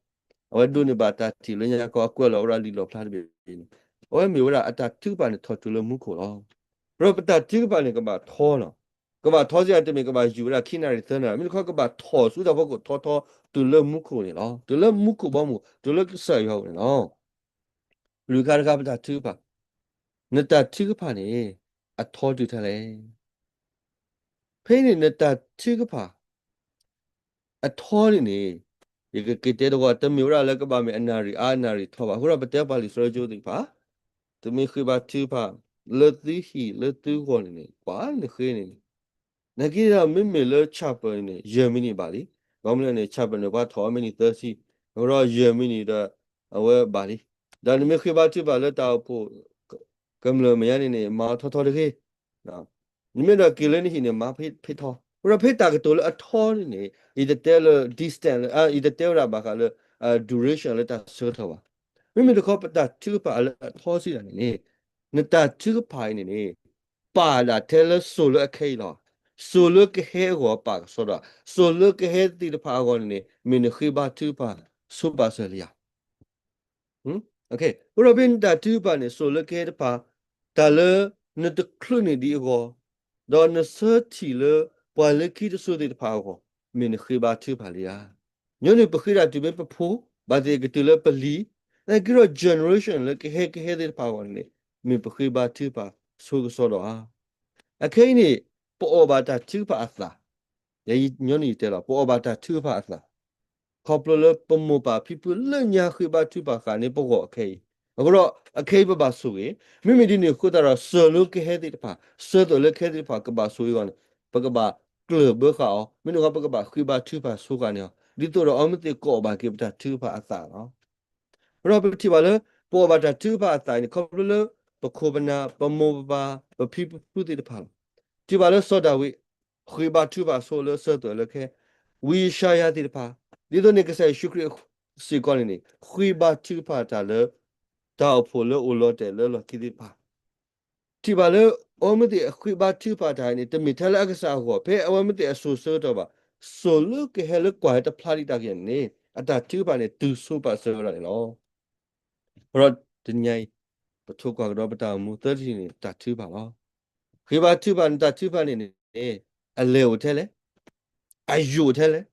အဝဲဒိးန့ၢ်ဘၣ်တၢ်ထံၣ်လၢညါခီ အကွဲးလီၤဝဲဒၣ်လံာ်လီၣ်ဖျါတဘ့ၣ်န့ၣ် အဝဲမ့ၢ်ဝဲဒၣ်အတၢ်ထုကဖၣ်န့ၣ် ထီၣ်တုၤလၢမူခိၣ်လီၤ. ဒီးပတၢ်ထုကဖၣ်န့ၣ် ကဘၣ်ထီလီၤ. ကဘၣ်ထီစ့ၢ်ကီးတမ့ၢ်ကဘၣ်ယူၢ်ဝဲဒၣ်ခံနၣ်ရံၣ်သၢနၣ်ရံၣ်, မ့ၢ်တခီကဘၣ်ထီၣ်ဆူတၢ်ဖီခိၣ်ထီထီ တုၤလၢမူခိၣ်န့ၣ်လီၤ. တုၤလၢမူခိၣ်ဘီမုၢ် တုၤလၢကစၢ်ယွၤအအိၣ်န့ၣ်လီၤ. လွံၢ်ခါတခါပတၢ်ထုကဖၣ်, နတၢ်ထုကဖၣ်န့ၣ် အထီတုၤထဲလဲၣ်. ဖဲန့ၣ်နတၢ်ထုကဖၣ် အထီန့ၣ်န့ၣ် ယကက့ၤတဲတဂီၢ် တမ့ၢ်ဝဲဒၣ်လၢကဘၣ်မ့ၢ်အနၣ်ရံၣ်အါ အနၣ်ရံၣ်ထီဘၣ်. အဃိဒီးပတဲပှၤလံာ်စီဆှံကၠိသ့ၣ်တဖၣ် သုမ့ၢ်ဃ့ဘါထုကဖၣ် လၢသုဟံၣ်လၢသုဂီၢ်န့ၣ်န့ၣ် ကွၢ်နဃ့န့ၣ်န့ၣ် နာ်က့ဒီးမ့မ့ၢ်လၢ chapel န့ၣ် ယဲၢ်မံးနံးဘၣ်လံ. ဘၣ်မနုၤလဲၣ်န့ၣ် chapel န့ၣ် ပှၤထီၣ်အီၤမံးနံးသၢဆံ, အဃိဒီးယဲၢ်မံးနံးဒီး အဝဲဘၣ်လံ. ဒီးနမ့ၢ်ဃ့ဘါထုကဖၣ်လၢတၢ်အိၣ်ဖှိၣ် ကမျၢၢ်မဲာ်ညါန့ၣ်န့ၣ် မၤအီၤထီထီတဂ့ၤ. နမ့ၢ်ဒီးက့ၤလၢနဟံၣ်န့ၣ် မၤဖဲထီ. အဃိဒီးဖဲတၢ်ကတိၤလၢအထီန့ၣ်န့ၣ် ယတတဲလၢ distance လၢ ယတတဲဝဲဒၣ်ဘၣ်ဃးလၢ duration လၢတၢ်ဆၢကတီၢ်ဘၣ်. မ့မ့ၢ်တခီပတၢ်ထုကဖၣ်လၢအထီစံးဒၣ်န့ၣ်န့ၣ် နတၢ်ထုကဖၣ်အံၤန့ၣ်န့ၣ် ပာ်ဒၣ်ထဲလၢစိၤလၢအခဲအံၤလီၤ. စိၤလၢကဟဲအဂီၢ်ပာ်ကစီဒီး, စိၤလၢကဟဲသ့ၣ်တဖၣ်အဂီၢ်န့ၣ်န့ၣ် မ့ၢ်နဃ့ဘါထုကဖၣ်ဆိပာ်စၢၤလံဧါ. အဃိဒီးဖဲနတၢ်ထုကဖၣ်န့ၣ် စိၤလၢကဟဲတဖၣ်, တၢ်လၢနတချုးန့ၢ်ဒံးအဂီၢ်, ဒီးနဆၢထံၣ်လၢပှၤလၢခံတစိၤသ့ၣ်တဖၣ်အဂီၢ်, မ့ၢ်နဃ့ဘါထုကဖၣ်လံဧါ. ညီနုၢ်ပဃ့တၢ်တုၤမ့ၢ်ပဖိ, ဘၣ်သ့ၣ်ကတုၤလၢပလံၤ, သနာ်က့ဒီး generation လၢကဟဲကဟဲသ့ၣ်တဖၣ်အဂီၢ်န့ၣ်န့ၣ် မ့ၢ်ပဃ့ဘါထုကဖၣ်ဆိကစီဒီဧါ. အခဲအံၤန့ၣ် ပအီၣ်ဘၣ်တၢ်ထုကဖၣ်အသၣ်, ယညီနုၢ်ယတဲလီၤ ပအီၣ်ဘၣ်တၢ်ထုကဖၣ်အသၣ် ခီဖျိလၢပမိၢ်ပၢ်ဖံဖုလၢညါဃ့ဘါထုကဖၣ်ဃာ်န့ၢ်ပဂီၢ်အခဲအံၤ, အဃိဒီးအခဲအံၤပဘၣ်ဆိၣ်ဂ့ၤ, မ့မ့ၢ်ဒ်န့ၣ်အဃိသတးဒီး စိၤလၢကဟဲသ့ၣ်တဖၣ်, ဆၢသိးလၢကဟဲသ့ၣ်တဖၣ် ကဘၣ်ဆိၣ်ဂ့ၤအဂီၢ်န့ၣ် ပကဘၣ်ကျၢၢ်ဘၢဃာ်အီၤ, မ့တမ့ၢ် ပကဘၣ်ဃ့ဘါထုကဖၣ်ဆိဃာ်န့ၢ်အီၤ, ဒ်သိးဒီးအီၤမ့ၢ်သ့ၣ်ကိးအီၣ်ဘၣ်က့ၤပတၢ်ထုကဖၣ်အသၣ်လီၤ. အဃိဒီးပထံၣ်ဘၣ်လၢ ပအီၣ်ဘၣ်တၢ်ထုကဖၣ်အသၣ်အံၤန့ၣ် ခီဖျိလၢပခိၣ်ပနၢ် ပမိၢ်ပပၢ် ပဖံပဖုသ့ၣ်တဖၣ်လီၤ. ထံၣ်ဘၣ်လၢစီၤဒၤဝံး ဃ့ဘါထုကဖၣ်ဆိလၢဆၢသိးလၢကဟဲ, ဝံယၡါယၤသ့ၣ်တဖၣ်, ဒ်သိးန့ၣ် ကစၢ်ယ့ၣ်ၡူးခရံာ်စ့ၢ်ကီးန့ၣ်န့ၣ် ဃ့ဘါထုကဖၣ်တၢ်လၢ တၢ်အိၣ်ဖှိၣ်လၢအိၣ်လီၤတဲာ်လၢလီၢ်ခံသ့ၣ်တဖၣ်, ထံၣ်ဘၣ်လၢ အဝဲမ့ၢ်သ့ၣ်အဃ့ဘါထုကဖၣ်တၢ်န့ၣ် တမ့ၢ်ထဲလၢအကစၢ်အဂီၢ် ဖဲအဝဲမ့ၢ်သ့ၣ်အစိၤဆၢကတီၢ်ဘၣ်, စိၤလၢကဟဲလၢကွၢ်ဟဲတဖျါဒံးတၢ်ကယဲၢ်န့ၣ် အတၢ်ထုကဖၣ်န့ၣ် တုၤဆိပာ်စၢၤဝဲဒၣ်န့ၣ်လီၤ. အဃိဒီးတနံၤအံၤ ပထိၣ်ကွၢ်ကဒီးပတၢ်အိၣ်မူသၢထံၣ်န့ၣ် တၢ်ထုကဖၣ်လီၤ. ဃ့ဘါထုကဖၣ်န့ၣ် တၢ်ထုကဖၣ်န့ၣ်န့ၣ် အလဲၤအိၣ်ထဲလဲၣ်, အယိာ်ထဲလဲၣ်,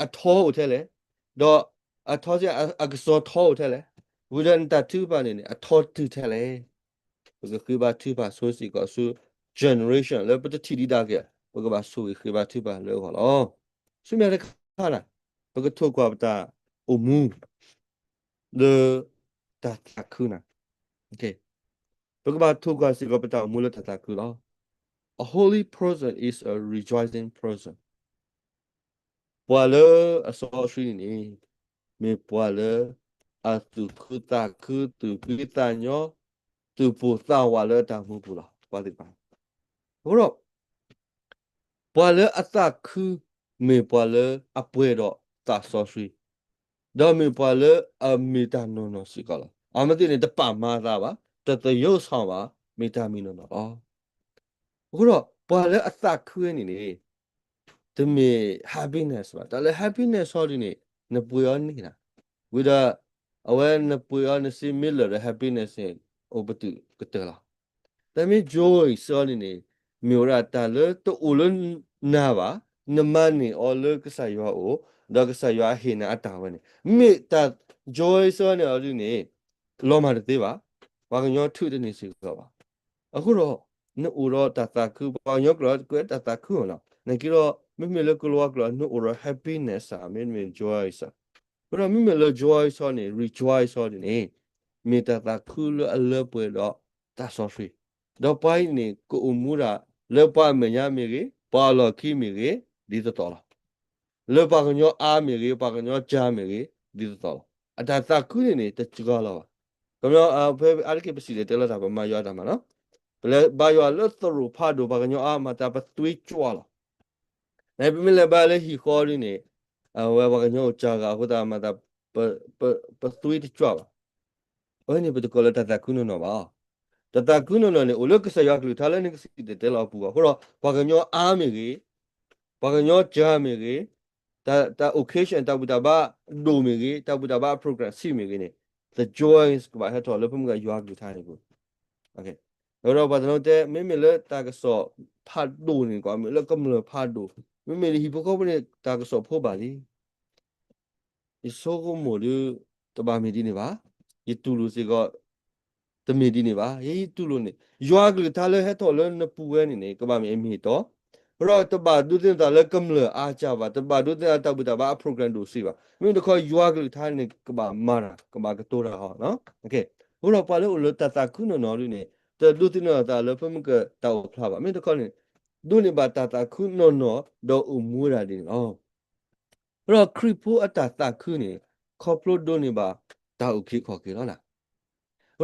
အထီအိၣ်ထဲလဲၣ်, ဒီးအထီစ့ၢ် အကစီၤထီအိၣ်ထဲလဲၣ်, ဝံၤဒီးနတၢ်ထုကဖၣ်န့ၣ်န့ၣ် အထီတုၤထဲလဲၣ်. ပကဃ့ဘါထုကဖၣ်ဆိစ့ၢ်ကီးဆူ generation လၢပတထံၣ်ဒံးတၢ်ကယဲၢ် ပကဘၣ်ဆိၣ်ဂ့ၤဃ့ဘါထုကဖၣ်လၢအဂီၢ်လီၤ. ဆူမဲာ်တခါန့ၣ် ပကထိၣ်ကွၢ်ပတၢ်အိၣ်မူ လၢတၢ်သးခုနၤ, ပကဘၣ်ထိၣ်ကွၢ်စ့ၢ်ကီးပတၢ်အိၣ်မူလၢတၢ်သးခုလီၤ. A holy person is a rejoicing person. ပှၤလၢအစီဆှံန့ၣ်န့ၣ် မ့ၢ်ပှၤလၢအသူၣ်ခုသးခု သူၣ်ဖှံသးညီ သူၣ်ပိၢ်သးဝးလၢအတၢ်မူပူၤလီၤ. ပှၤသ့ၣ်တဖၣ် အဃိဒီး ပှၤလၢအသးခု မ့ၢ်ပှၤလၢအပှဲၤဒီးသးစီဆှံ, ဒီးမ့ၢ်ပှၤလၢအမ့ၢ်တၢ်နီၢ်နီၢ်စ့ၢ်ကီးလီၤ. အဝဲသ့ၣ်န့ၣ် တပာ်မၤအသးဘၣ်, တသယုၢ်စီၤဘၣ်, မ့ၢ်တၢ်မ့ၢ်နီၢ်နီၢ်လီၤ. အဃိဒီး ပှၤလၢအသးခုဝဲန့ၣ်န့ၣ် တမ့ၢ် happiness ဘၣ်. တၢ်လၢ happiness ဟီဒ်န့ၣ် နပှ့ၤအီၤန့ၢ်နၤ, ဝံၤဒီး အဝဲနပှ့ၤအီၤနစ့မ့ၢ်လၢာ်ဒီး happiness န့ၣ် အိၣ်ပတုာ်ကတၢၢ်လီၤ. တၢ်မ့ၢ် joy စ့ၢ်ကီးန့ၣ်န့ၣ် မ့ၢ်ဝဲဒၣ်တၢ်လၢတအိၣ်လၢနၤဘၣ်, နမၤန့ၢ်အီၤလၢကစၢ်ယွၤအအိၣ်, ဒီးကစၢ်ယွၤအဟ့ၣ်နၤအတၢ်ဝဲန့ၣ် မ့ၢ်တၢ် joy စ့ၢ်ကီးန့ၣ်အီၤဒ်န့ၣ် လီၤမၢ်တသ့ဘၣ်, ပှၤကညီထုးတန့ၢ်စ့ၢ်ကီးဘၣ်. အဃိဒီး နအိၣ်ဒီးတၢ်သးခု, ပှၤကညီကျိာ်ကွဲးတၢ်သးခုအီၤလီၤ. နက့ဒီး မ့မ့ၢ်လၢကလၤဝါကျိာ် နအိၣ်ဒီး happiness ဧါ, မ့တမ့ၢ် joy ဧါ. အဃိဒီးမ့မ့ၢ်လၢ joy စ့ၢ်ကီးန့ၣ် rejoice စ့ၢ်ကီးန့ၣ်န့ၣ် မ့ၢ်တၢ်သးခုလၢအလၢပှဲၤဒီးတၢ်စီဆှံ, ဒီးပှၤအံၤန့ၣ် ကအိၣ်မူဒၣ် လၢပှၤအမဲာ်ညါမ့ၢ်ဂ့ၤ, ပှၤအလီၢ်ခံမ့ၢ်ဂ့ၤ, ဒ်သိးသိးလီၤ. လၢပှၤကညီအါမ့ၢ်ဂ့ၤ, ပှၤကညီကၢမ့ၢ်ဂ့ၤ, ဒ်သိးသိးလီၤ. အတၢ်သးခုန့ၣ်န့ၣ် တစှၤလီၤဘၣ်. ကညီ ဖဲအါတက့ၢ်ပစံၣ်တဲၤတဲလီၤတၢ် ပမၤယွၤအတၢ်မၤနီၤ, ပလဲၤဘါယွၤလၢသရိာ်ဖးဒိၣ် ပှၤကညီအါမး တၢ်ပသွံၣ်ကွၢ်လီၤ. နပမ့ၢ်လဲၤဘါလၢဟံၣ်ဃီဒ်န့ၣ် အဝဲပှၤကညီအိၣ်စှၤဂၤအဃိသတးမၤသး ပသွံၣ်တကွၢ်ဘၣ်. အဝဲန့ၣ်ပတကိးလၢတၢ်သးခုနီၢ်နီၢ်ဘၣ်. တၢ်သးခုနီၢ်နီၢ်န့ၣ် အိၣ်လၢကစၢ်ယွၤအကလုၢ်ကထါလၢနကစံၣ်တဲၤတဲလီၤအပူၤဘၣ်. အဃိဒီး ပှၤကညီအါမ့ၢ်ဂ့ၤ, ပှၤကညီကၢမ့ၢ်ဂ့ၤ, တၢ် တၢ် occasion တၢ်ဘူၣ်တၢ်ဘါဒိၣ်မ့ၢ်ဂ့ၤ, တၢ်ဘူၣ်တၢ်ဘါအ program ဆံးမ့ၢ်ဂ့ၤန့ၣ် the joy ကဘၣ်ဟဲထီၣ်လၢပမုၢ်ဂၤယွၤအကလုၢ်ကထါန့ၣ်ပူၤ. အဃိဒီးပှၤတနီၤတဲ မ့မ့ၢ်လၢတၢ်ကစီၣ်ဖးဒိၣ်န့ၣ် ကမ့ၢ်လၢကမျၢၢ်ဖးဒိၣ်, မ့မ့ၢ်လၢဟံၣ်ဖိဃီဖိန့ၣ် တၢ်ကစီၣ်ဖိဘၣ်လံ. ယဆိကမိၣ်ဒီး တဘၣ်မ့ၢ်ဒ်န့ၣ်ဘၣ်. ယတူၢ်လိာ်စ့ၢ်ကီး တမ့ၢ်ဒ်န့ၣ်ဘၣ်. ယဲယတူၢ်လိာ်န့ၣ် ယွၤအကလုၢ်ကထါလၢဟဲထီၣ်လၢနပူၤဝဲန့ၣ်န့ၣ် ကဘၣ်မ့ၢ်အမ့ၢ်အတီ, အဃိဒီးတဘၣ်ဒိးသန့ၤသးလၢကမျၢၢ်အါကစၢ်ဘၣ်, တဘၣ်ဒိးသန့ၤတၢ်ဘူၣ်တၢ်ဘါအ program ဒိၣ်ဆံးဘၣ်. မ့မ့ၢ်တခီ ယွၤအကလုၢ်ကထါန့ၣ် ကဘၣ်မၤတၢ် ကဘၣ်ကတိၤတၢ်အီၤ. အဃိဒီးပှၤလၢအိၣ်လၢတၢ်သးခုနီၢ်နီၢ်ဒ်န့ၣ် တဒိးသန့ၤအသးလၢပမုၢ်ကတၢ်အိၣ်ဖျါဘၣ်. မ့ၢ်တခီန့ၣ် ဒိးန့ၢ်ဘၣ်တၢ်သးခုနီၢ်နီၢ် ဒီးအိၣ်မူဝဲဒၣ်ဒ်န့ၣ်လီၤ. အဃိဒီးခရံာ်ဖိအတၢ်သးခုန့ၣ် ခီဖျိဒိးန့ၢ်ဘၣ်တၢ်အုၣ်က့ၤခီၣ်က့ၤလီၤ. အဃိ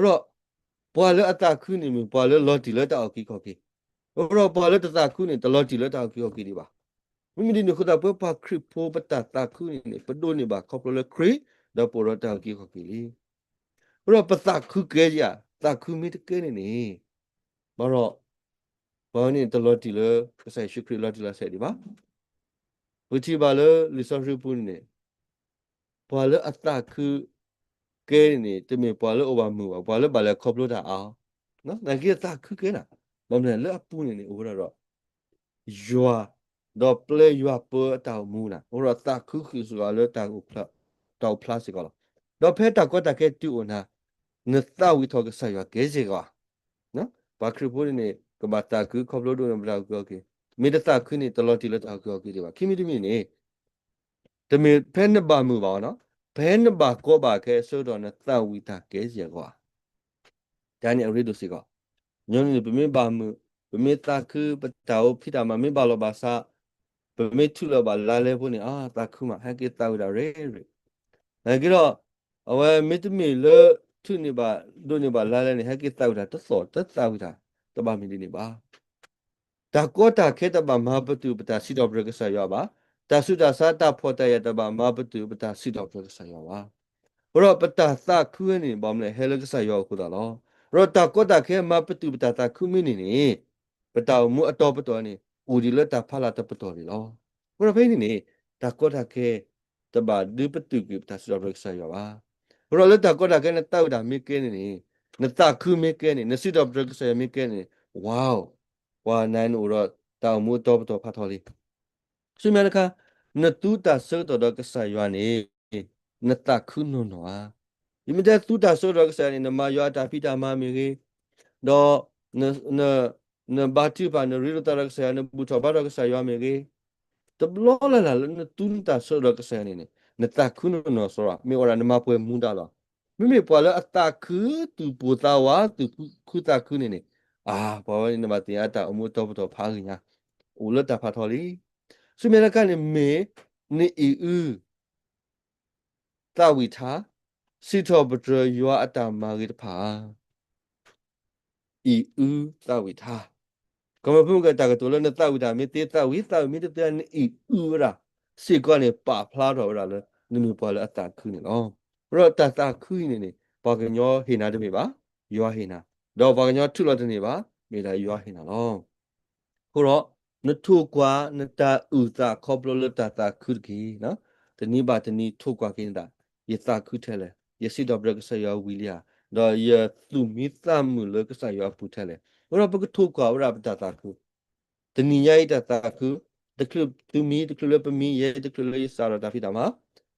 ဒီး ပှၤလၢအသးခုန့ၣ်မ့ၢ် ပှၤလၢလီၤတံၢ်လၢတၢ်အုၣ်က့ၤခီၣ်က့ၤ, အဃိဒီးပှၤလၢတသးခုန့ၣ် တလီၤတံၢ်လၢတၢ်အုၣ်က့ၤခီၣ်က့ၤဒံးဘၣ်. မ့မ့ၢ်ဒ်န့ၣ်အဃိသတး ပဝဲပှၤခရံာ်ဖိပတၢ်သးခုန့ၣ်န့ၣ် ပဒိးန့ၢ်ဘၣ်ခီဖျိလၢခရံာ် ဒီးပအိၣ်ဒီးတၢ်အုၣ်က့ၤခီၣ်က့ၤလံ. အဃိဒီးပသးခုကဲဧါ, သးခုမ့ၢ်တကဲန့ၣ်န့ၣ် ဘၣ်ဒီး ပှၤန့ၣ်တလီၤတံၢ်လၢ ကစၢ်ယ့ၣ်ၡူးခရံာ်လီၤတံၢ်လီၤဆဲးဒံးဘၣ်. ပထံၣ်ဘၣ်လၢလံာ်စီဆှံပူၤန့ၣ်န့ၣ် ပှၤလၢအသးခုကဲန့ၣ်န့ၣ် တမ့ၢ်ပှၤလၢအိၣ်ဘၣ်မုာ်ဘၣ်, ပှၤလၢဘၣ်လဲၤခီဖျိတၢ်အါ, နာ်က့သးခုကဲနၤ, ဘၣ်မနုၤလၢအပူၤန့ၣ်န့ၣ် အိၣ်ဝဲဒၣ်ဒီး ယွၤ, ဒီးပျဲယွၤပၢအတၢ်အိၣ်မူနၤ, အဃိဒီးသးခုဃုာ်စ့ၢ်ကီးလၢတၢ်အိၣ်ဖျါစ့ၢ်ကီးလီၤ. ဒီးဖဲတၢ်ကီတၢ်ခဲတုၤအိၣ်နၤ, နသးဝံၣ်ထီၣ်ကစၢ်ယွၤကဲစ့ၢ်ကီးဧါ. ပှၤခရံာ်ဖိန့ၣ်န့ၣ် ကဘၣ်သးခုခီဖျိဒိးန့ၢ်ဘၣ်တၢ်အုၣ်က့ၤခီၣ်က့ၤ, မ့ၢ်တသးခုန့ၣ် တလီၤတံၢ်လၢတၢ်အုၣ်က့ၤခီၣ်က့ၤဒံးဘၣ်. ခံမံၤတမံၤန့ၣ် တမ့ၢ်ဖဲနဘၣ်မုာ်ဘၣ်အီၤနီၤ, ဖဲနဘၣ်ကီဘၣ်ခဲအဆၢကတီၢ် နသးဝံၣ်တၢ်ကဲစ့ၢ်ကီးဧါ. တၢ်န့ၣ်အရ့ဒိၣ်စ့ၢ်ကီး. ညီနုၢ်န့ၣ် ပမ့ၢ်ဘၣ်မုာ်, ပမ့ၢ်သးခု, ပတၢ်အိၣ်ဖံးတၢ်မၤမ့ၢ်ဘၣ်လီၤဘၣ်စး, ပမ့ၢ်ထုးလီၤဘၣ်လါလဲဖိန့ၣ် အသးခုမး, ဟဲက့ၤသးဝံၣ်တၢ်ရ့ရ့. နာ်က့ဒီး အဝဲမ့တမ့ၢ်လၢ ထုးန့ၢ်ဘၣ်ဒိးန့ၢ်ဘၣ်လါလဲန့ၣ် ဟဲက့ၤသးဝံၣ်တၢ်တသီၣ်, တသးဝံၣ်တၢ်, တဘၣ်မ့ၢ်ဒ်န့ၣ်ဘၣ်. တၢ်ကီတၢ်ခဲတဘၣ်မၤပတုာ်ပတၢ်စံးထီၣ်ပတြၢၤကစၢ်ယွၤဘၣ်. တၢ်ဆူးတၢ်ဆါတၢ်ဖှီၣ်တၢ်ယာ်တဘၣ်မၤပတုာ်ပတၢ်စံးထီၣ်ပတြၢၤကစၢ်ယွၤဘၣ်. အဃိဒီးပတၢ်သးခုဝဲန့ၣ် ဘၣ်မနုၤလဲၣ် ဟဲလၢကစၢ်ယွၤအဃိသတးလီၤ. ဒီးတၢ်ကီတၢ်ခဲမၤပတုာ်ပတၢ်သးခုမ့ၢ်န့ၣ်န့ၣ်, ပတၢ်အိၣ်မူအတီပတီၢ်န့ၣ် အိၣ်ဒံးလၢတၢ်ဖးလၢ်တပတီၢ်န့ၣ်လီၤ. အဃိဒီးဖဲအံၤန့ၣ်န့ၣ်, တၢ်ကီတၢ်ခဲ တဘၣ်ဒုးပတုာ်ကွံာ်ပတၢ်စံးထီၣ်ပတြၢၤကစၢ်ယွၤဘၣ်. အဃိဒီးလၢတၢ်ကီတၢ်ခဲနသးဝံၣ်တၢ်မ့ၢ်ကဲန့ၣ်န့ၣ်, နသးခုမ့ၢ်ကဲန့ၣ်, နစံးထီၣ်ပတြၢၤကစၢ်ယွၤမ့ၢ်ကဲန့ၣ်, ဝါ, ပှၤနၤန့ၣ်အိၣ်ဒီးတၢ်အိၣ်မူအတီပတီၢ်ဖးထီလံ. ဆူမဲာ်ညါတခါ, နသူတၢ်ဆၢကတီၢ်ဒီးကစၢ်ယွၤန့ၣ်, နသးခုနီၢ်နီၢ်ဧါ. ယမ့ၢ်တဲသူတၢ်ဆၢကတီၢ်ဒီးကစၢ်ယွၤန့ၣ်, နမၤယွၤအတၢ်ဖံးတၢ်မၤမ့ၢ်ဂ့ၤ, ဒီး နဘါထုကဖၣ်, နရ့လိာ်သးဒီးကစၢ်ယွၤ, နဘူၣ်ထီၣ်ဘါထီၣ်ကစၢ်ယွၤမ့ၢ်ဂ့ၤ, တဘျီလၢ်လၢ်လၢနသူနတၢ်ဆၢကတီၢ်ဒီးကစၢ်ယွၤန့ၣ်န့ၣ်, နသးခုနီၢ်နီၢ်စ့ၢ်ကီး, မ့ၢ်ဝဲဒၣ်နမၤပှဲၤမူဒါလီၤ. မ့မ့ၢ်ပှၤလၢအသးခုသူၣ်ပိၢ်သးဝး သူၣ်ခုသးခုန့ၣ်န့ၣ်, အါ, ပှၤဝဲန့ၣ်နဘၣ်သ့ၣ်ညါတၢ်အိၣ်မူအတီပတီၢ်ဖးဂ့ၤညါ, အိၣ်လၢတၢ်ဖးထီလံ. ဆူမဲာ်ညါတခါန့ၣ်မ့ၢ် နအံၣ်အု သးဝံၣ်ထါ, စံးထီၣ်ပတြၢၤယွၤအတၢ်မၤဂ့ၤတဖၣ်ဧါ. အံၣ်အုသးဝံၣ်ထါ, ကမၤဖုမုၢ်ကတၢ်ကတိၤလၢနသးဝံၣ်တၢ်မ့ၢ်သ့သးဝံၣ်, သးဝံၣ်မ့ၢ်တသ့ နအံၣ်အုဝဲဒၣ်စ့ၢ်ကီးန့ၣ် ပာ်ဖျါထီၣ်ဝဲဒၣ်လၢ နမ့ၢ်ပှၤလၢအသးခုန့ၣ်လီၤ. အဃိဒီးတၢ်သးခုအံၤန့ၣ်န့ၣ် ပှၤကညီဟ့ၣ်နၤတမ့ၢ်ဘၣ်, ယွၤဟ့ၣ်နၤ, ဒီးပှၤကညီထုးလီၤတန့ၢ်ဘၣ်, မ့ၢ်ဒၣ်ယွၤဟ့ၣ်နၤလီၤ. အဃိဒီး နထိၣ်ကွၢ်နတၢ်အုၣ်သးခီဖျိလၢတၢ်သးခုတက့ၢ်. တနံၤဘၣ်တနံၤထိၣ်ကွၢ်က့ၤနသး, ယသးခုထဲလဲၣ်, ယစံးထီၣ်ပတြၢၤကစၢ်ယွၤဝံၤလံဧါ, ဒီးယသူၣ်မံသးမုာ်လၢကစၢ်ယွၤအပူၤထဲလဲၣ်. အဃိဒီးပကထိၣ်ကွၢ်ဝဲဒၣ်ပတၢ်သးခု တနံၤညါအံၤတၢ်သးခု, တချုးသုမံ တချုးလၢပမံ ယဲတချုးလၢယစးထီၣ်တၢ်ဖံးတၢ်မၤ,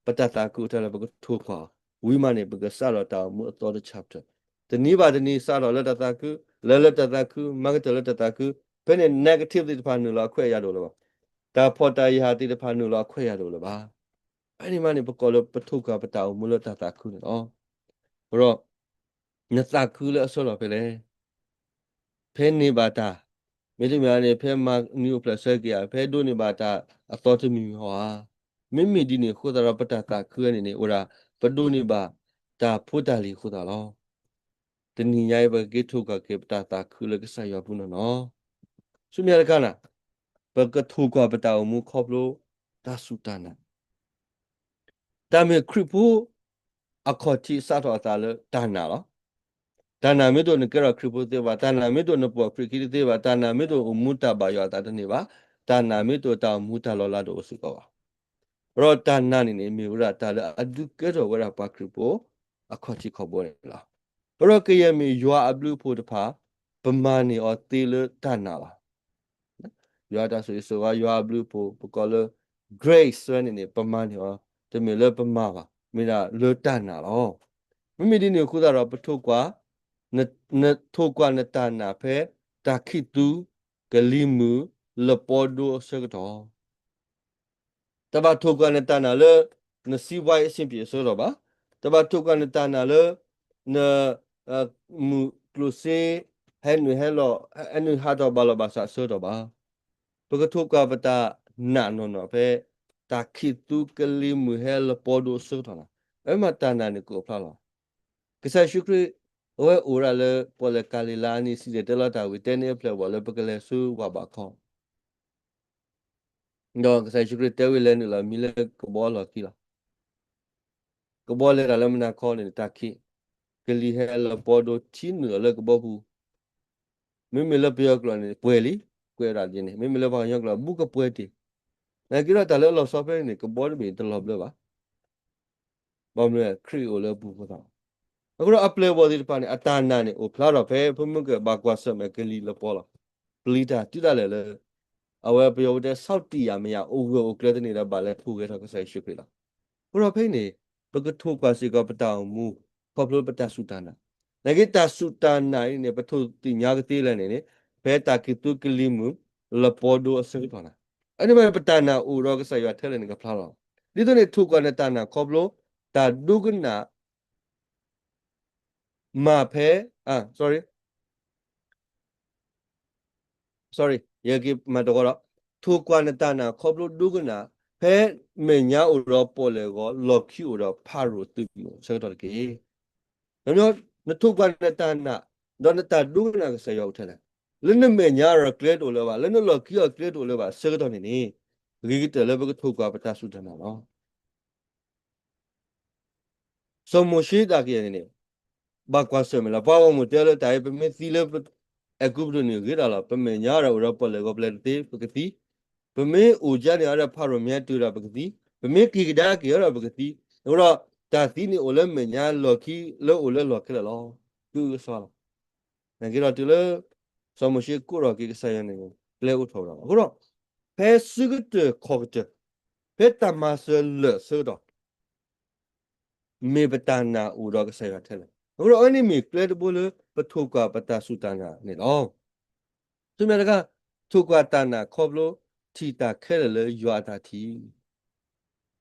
ပတၢ်သးခုအိၣ်ထဲလဲၣ် ပကထိၣ်ကွၢ်အီၤ, ဝံၤမးန့ၣ် ပကစးထီၣ်တၢ်အိၣ်မူအသီတ chapter. တနံၤဘၣ်တနံၤစးထီၣ်လၢတၢ်သးခု, လဲၤလၢတၢ်သးခု, မၤကတၢၢ်လၢတၢ်သးခု, ဖဲန့ၣ် negative သ့ၣ်တဖၣ်နုာ်လီၤအခွဲးအယာ်တအိၣ်လၢၤဘၣ်. တၢ်ဖှီၣ်တၢ်ယာ်သ့ၣ်တဖၣ်နုာ်လီၤအခွဲးအယာ်တအိၣ်လၢၤဘၣ်. ဖဲန့ၣ်မးန့ၣ် ပကိးလၢပထိၣ်ကွၢ်ပတၢ်အိၣ်မူလၢတၢ်သးခုန့ၣ်လီၤ. အဃိဒီး နသးခုလၢအဆၢလီၤဖဲလဲၣ်. ဖဲန့ၢ်ဘၣ်တၢ်, မ့တမ့ၢ်န့ၣ် ဖဲမၤနံၤအိၣ်ဖျဲၣ်ဆၢက့ၤဧါ, ဖဲဒိးန့ၢ်ဘၣ်တၢ်အသီတမံၤမံၤဧါ. မ့မ့ၢ်ဒ်န့ၣ်အဃိသတးဒီး ပတၢ်သးခုဝဲန့ၣ်န့ၣ် အိၣ်ဝဲဒၣ် ပဒိးန့ၢ်ဘၣ်တၢ်ဖိတၢ်လံၤအဃိသတးလီၤ. တနံၤညါအံၤ ပကက့ၤထိၣ်ကွၢ်က့ၤပတၢ်သးခုလၢကစၢ်ယွၤအပူၤနီၢ်နီၢ်. ဆူမဲာ်ညါတခါန့ၣ်, ပကထိၣ်ကွၢ်ပတၢ်အိၣ်မူခီဖျိတၢ်စူၢ်တၢ်နာ် တၢ်မ့ၢ်ခရံာ်ဖိအခီၣ်ထံးစးထီၣ်အသးလၢတၢ်နာ်လီၤ. တၢ်နာ်မ့ၢ်တအိၣ်နကဲထီၣ်ခရံာ်ဖိတသ့ဘၣ်, တၢ်နာ်မ့ၢ်တအိၣ်နပိာ်ခရံာ်ခံတသ့ဘၣ်, တၢ်နာ်မ့ၢ်တအိၣ်အိၣ်မူတၢ်ဘၣ်ယွၤအသးတန့ၢ်ဘၣ်, တၢ်နာ်မ့ၢ်တအိၣ်တၢ်အိၣ်မူတၢ်လီၤလးတအိၣ်စ့ၢ်ကီးဘၣ်. ဒီးတၢ်နာ်န့ၣ်န့ၣ် မ့ၢ်ဝဲဒၣ်တၢ်လၢအဒုးကဲထီၣ်ဝဲဒၣ်ပှၤခရံာ်ဖိအခီၣ်ထံးခီၣ်ဘိန့ၣ်လီၤ. အဃိဒီးကယဲၢ်မ့ၢ်ယွၤအဘျုးအဖှိၣ်တဖၣ်, ပမၤန့ၢ်အီၤသ့လၢတၢ်နာ်လီၤ. ယွၤတၢ်ဆိၣ်ဂ့ၤဆိၣ်ဝါ ယွၤအဘျုးအဖှိၣ် ပကိးလၢ grace ဝဲန့ၣ်န့ၣ် ပမၤန့ၢ်အီၤ တမ့ၢ်လၢပမၤဘၣ်, မ့ၢ်ဒၣ်လၢတၢ်နာ်လီၤ. မ့မ့ၢ်ဒ်န့ၣ်အဃိသတးဒီး ပထိၣ်ကွၢ် နထိၣ်ကွၢ်နတၢ်နာ်ဖဲတၢ်ခံးသူ ကလံၤမုၢ် လပီဒိအဆၢကတီၢ် တဘၣ်ထိၣ်ကွၢ်နတၢ်နာ်လၢ နစံးဝါအဆင်ပြေအဆၢကတီၢ်ဘၣ်. တဘၣ်ထိၣ်ကွၢ်နတၢ်နာ်လၢ န မုၢ်ကျိၣ်စ့ ဟဲနုာ်ဟဲလီၤ ဟဲနုာ်ဟးထီၣ်ဘၣ်လီၤဘၣ်ဆးအဆၢကတီၢ်ဘၣ်. ပကထိၣ်ကွၢ်ပတၢ်နာ်နီၢ်နီၢ်ဖဲ တၢ်ခံးသူကလံၤမုၢ်ဟဲလပီဒိအဆၢကတီၢ်န့ၣ် အဝဲမ့ၢ်တၢ်နာ်န့ၣ်ကအိၣ်ဖျါလီၤ. ကစၢ်ယ့ၣ်ၡူးခရံာ် အဝဲအိၣ်ဝဲဒၣ်လၢပီၣ်လဲၣ်ကၤလံၤလါအနံၤ စံၣ်တဲၤတဲလီၤတၢ်ဝံၤ တဲန့ၢ်အပျဲၢ်အဘီၣ်လၢပကလဲၤဆူဝၢ်ဘးခီ ဒီးကစၢ်ယ့ၣ်ၡူးခရံာ်တဲဝဲလဲၤနုာ်လီၤမံလၢကဘီအလီၢ်ခံလီၤ. ကဘီလဲၤတၢ်လၢမုၢ်နၤခီန့ၣ် တၢ်ခံး ကလံၤဟဲလပီဒိထံနုာ်လီၤလၢကဘီပူၤ. မ့မ့ၢ်လၢပယီၤကျိာ်န့ၣ် ပှဲၤလံ, ကွဲးဝဲဒၣ်ဒ်န့ၣ်. မ့မ့ၢ်လၢပှၤကညီကျိာ် ဘူးကပှဲၤတ့ၢ်. နာ်က့ဒီးတၢ်လၢအလီၤဆီဖဲန့ၣ်န့ၣ် ကဘီတဘ့ၣ်တလီၤဘျၢဘၣ်. ဘၣ်မနုၤလဲၣ် ခရံာ်အိၣ်လၢအပူၤအဃိသတး. အဃိဒီးအပျဲၢ်အဘီၣ်သ့ၣ်တဖၣ်န့ၣ် အတၢ်နာ်န့ၣ် အိၣ်ဖျါထီၣ်ဖဲ ဖိမုၣ်ကဘၣ်ကွၢ်ဆၢၣ်မဲာ်ကလံၤလပီလီၤ. ပျံၤတၢ်တုၤဒၣ်လဲာ်လၢ အဝဲပယီၤဝဲတဲ ဆီးတံၢ်ယၤမ့ၢ်ယၤ အိၣ်ဂၢၢ်အိၣ်ကျၢၤတန့ၢ်ဒီးဘၣ်လဲၤထူၣ်ဂဲၤထီၣ်ကစၢ်ယ့ၣ်ၡူးခရံာ်လီၤ. အဃိဒီးဖဲအံၤန့ၣ် ပကထိၣ်ကွၢ်စ့ၢ်ကီးပတၢ်အိၣ်မူ ခီဖျိပတၢ်စူၢ်တၢ်နာ်. နာ်က့တၢ်စူၢ်တၢ်နာ်အံၤန့ၣ် ပထိၣ်သ့ၣ်ညါကသ့လဲၣ်န့ၣ်န့ၣ် ဖဲတၢ်ခံးသူကလံၤမုၢ် လပီဒိအဆၢကတီၢ်န့ၣ် အန့ၣ်မ့ၢ်ပတၢ်နာ်အိၣ်ဒီးကစၢ်ယွၤထဲလဲၣ်န့ၣ်ကဖျါလီၤ. ဒ်သိးန့ၣ် ထိၣ်ကွၢ်နတၢ်နာ်ခီဖျိ တၢ်ဒိကနၣ် မၤဖဲ အ sorry sorry ယက့ၤမၤတဝီဒီး ထိၣ်ကွၢ်နတၢ်နာ်ခီဖျိဒိကနၣ် ဖဲမဲာ်ညါအိၣ်ဒီးပီၣ်လဲၣ်အဂီၢ် လီၢ်ခံအိၣ်ဒီးဖၤရိၤသုးမုၢ်အဆၢကတီၢ်တက့ၢ်. နထိၣ်ကွၢ်နတၢ်နာ် ဒီးနတၢ်ဒိကနၣ်ကစၢ်ယွၤအိၣ်ထဲလဲၣ်. လၢနမဲာ်ညါအကျဲတအိၣ်လၢၤဘၣ်, လၢနလီၢ်ခံအကျဲတအိၣ်လၢၤဘၣ်အဆၢကတီၢ်န့ၣ်န့ၣ် ဂ့ၤကတၢၢ်လၢပကထိၣ်ကွၢ်ပတၢ်စူၢ်တၢ်နာ်လီၤ. စီၤမိၤၡ့တၢ်ကယဲၢ်န့ၣ်န့ၣ် ဘၣ်ကွၢ်ဆၢၣ်မဲာ်လီၤ. ပှၤဂီၢ်မုၢ်တဲလၢတၢ်အံၤ ပမ့ၢ်သံလၢအဲၤကူပတူးန့ၣ်ဂ့ၤဒၣ်လီၤ. ပမဲာ်ညါဒီးအိၣ်ဒီးပီၣ်လဲၣ်ဂီၤပျဲၢ်တသ့ ပကသံ, ပမ့ၢ်အိၣ်ကၠါန့ၣ်အဒီးဖၤရိၤမ့ၢ်ဟဲတုၤဒီးပကသံ, ပမ့ၢ်က့ၤကဒါက့ၤအီၤဒီးပကသံ. အဃိဒီး တၢ်သံန့ၣ်အိၣ်လၢမဲာ်ညါလီၢ်ခံလၢအိၣ်လၢလီၢ်ခဲလၢာ်လီၤ. ကုကစီလီၤ. နာ်က့ဒီးတုၤလၢ စီၤမိၤၡ့ကိးထီၣ်က့ၤကစၢ်ယွၤန့ၣ် ကျဲအိးထီၣ်ဝဲဒၣ်လီၤ. အဃိဒီး ဖဲစုကတၢၢ်ခီၣ်ကတၢၢ်, ဖဲတၢ်မၤစၢၤလၢာ်ဆၢကတီၢ် မ့ၢ်ပတၢ်နာ်အိၣ်ဒီးကစၢ်ယွၤထဲလဲၣ်. အဃိဒီးအဝဲန့ၣ်မ့ၢ်ကျဲတဘိလၢပထိၣ်ကွၢ်ပတၢ်စူၢ်တၢ်နာ်န့ၣ်လီၤ. ဆူမဲာ်တခါ, ထိၣ်ကွၢ်တၢ်နာ်ခီဖျိ ထံၣ်တၢ်ခဲလၢာ်လၢယွၤအတၢ်ထံၣ်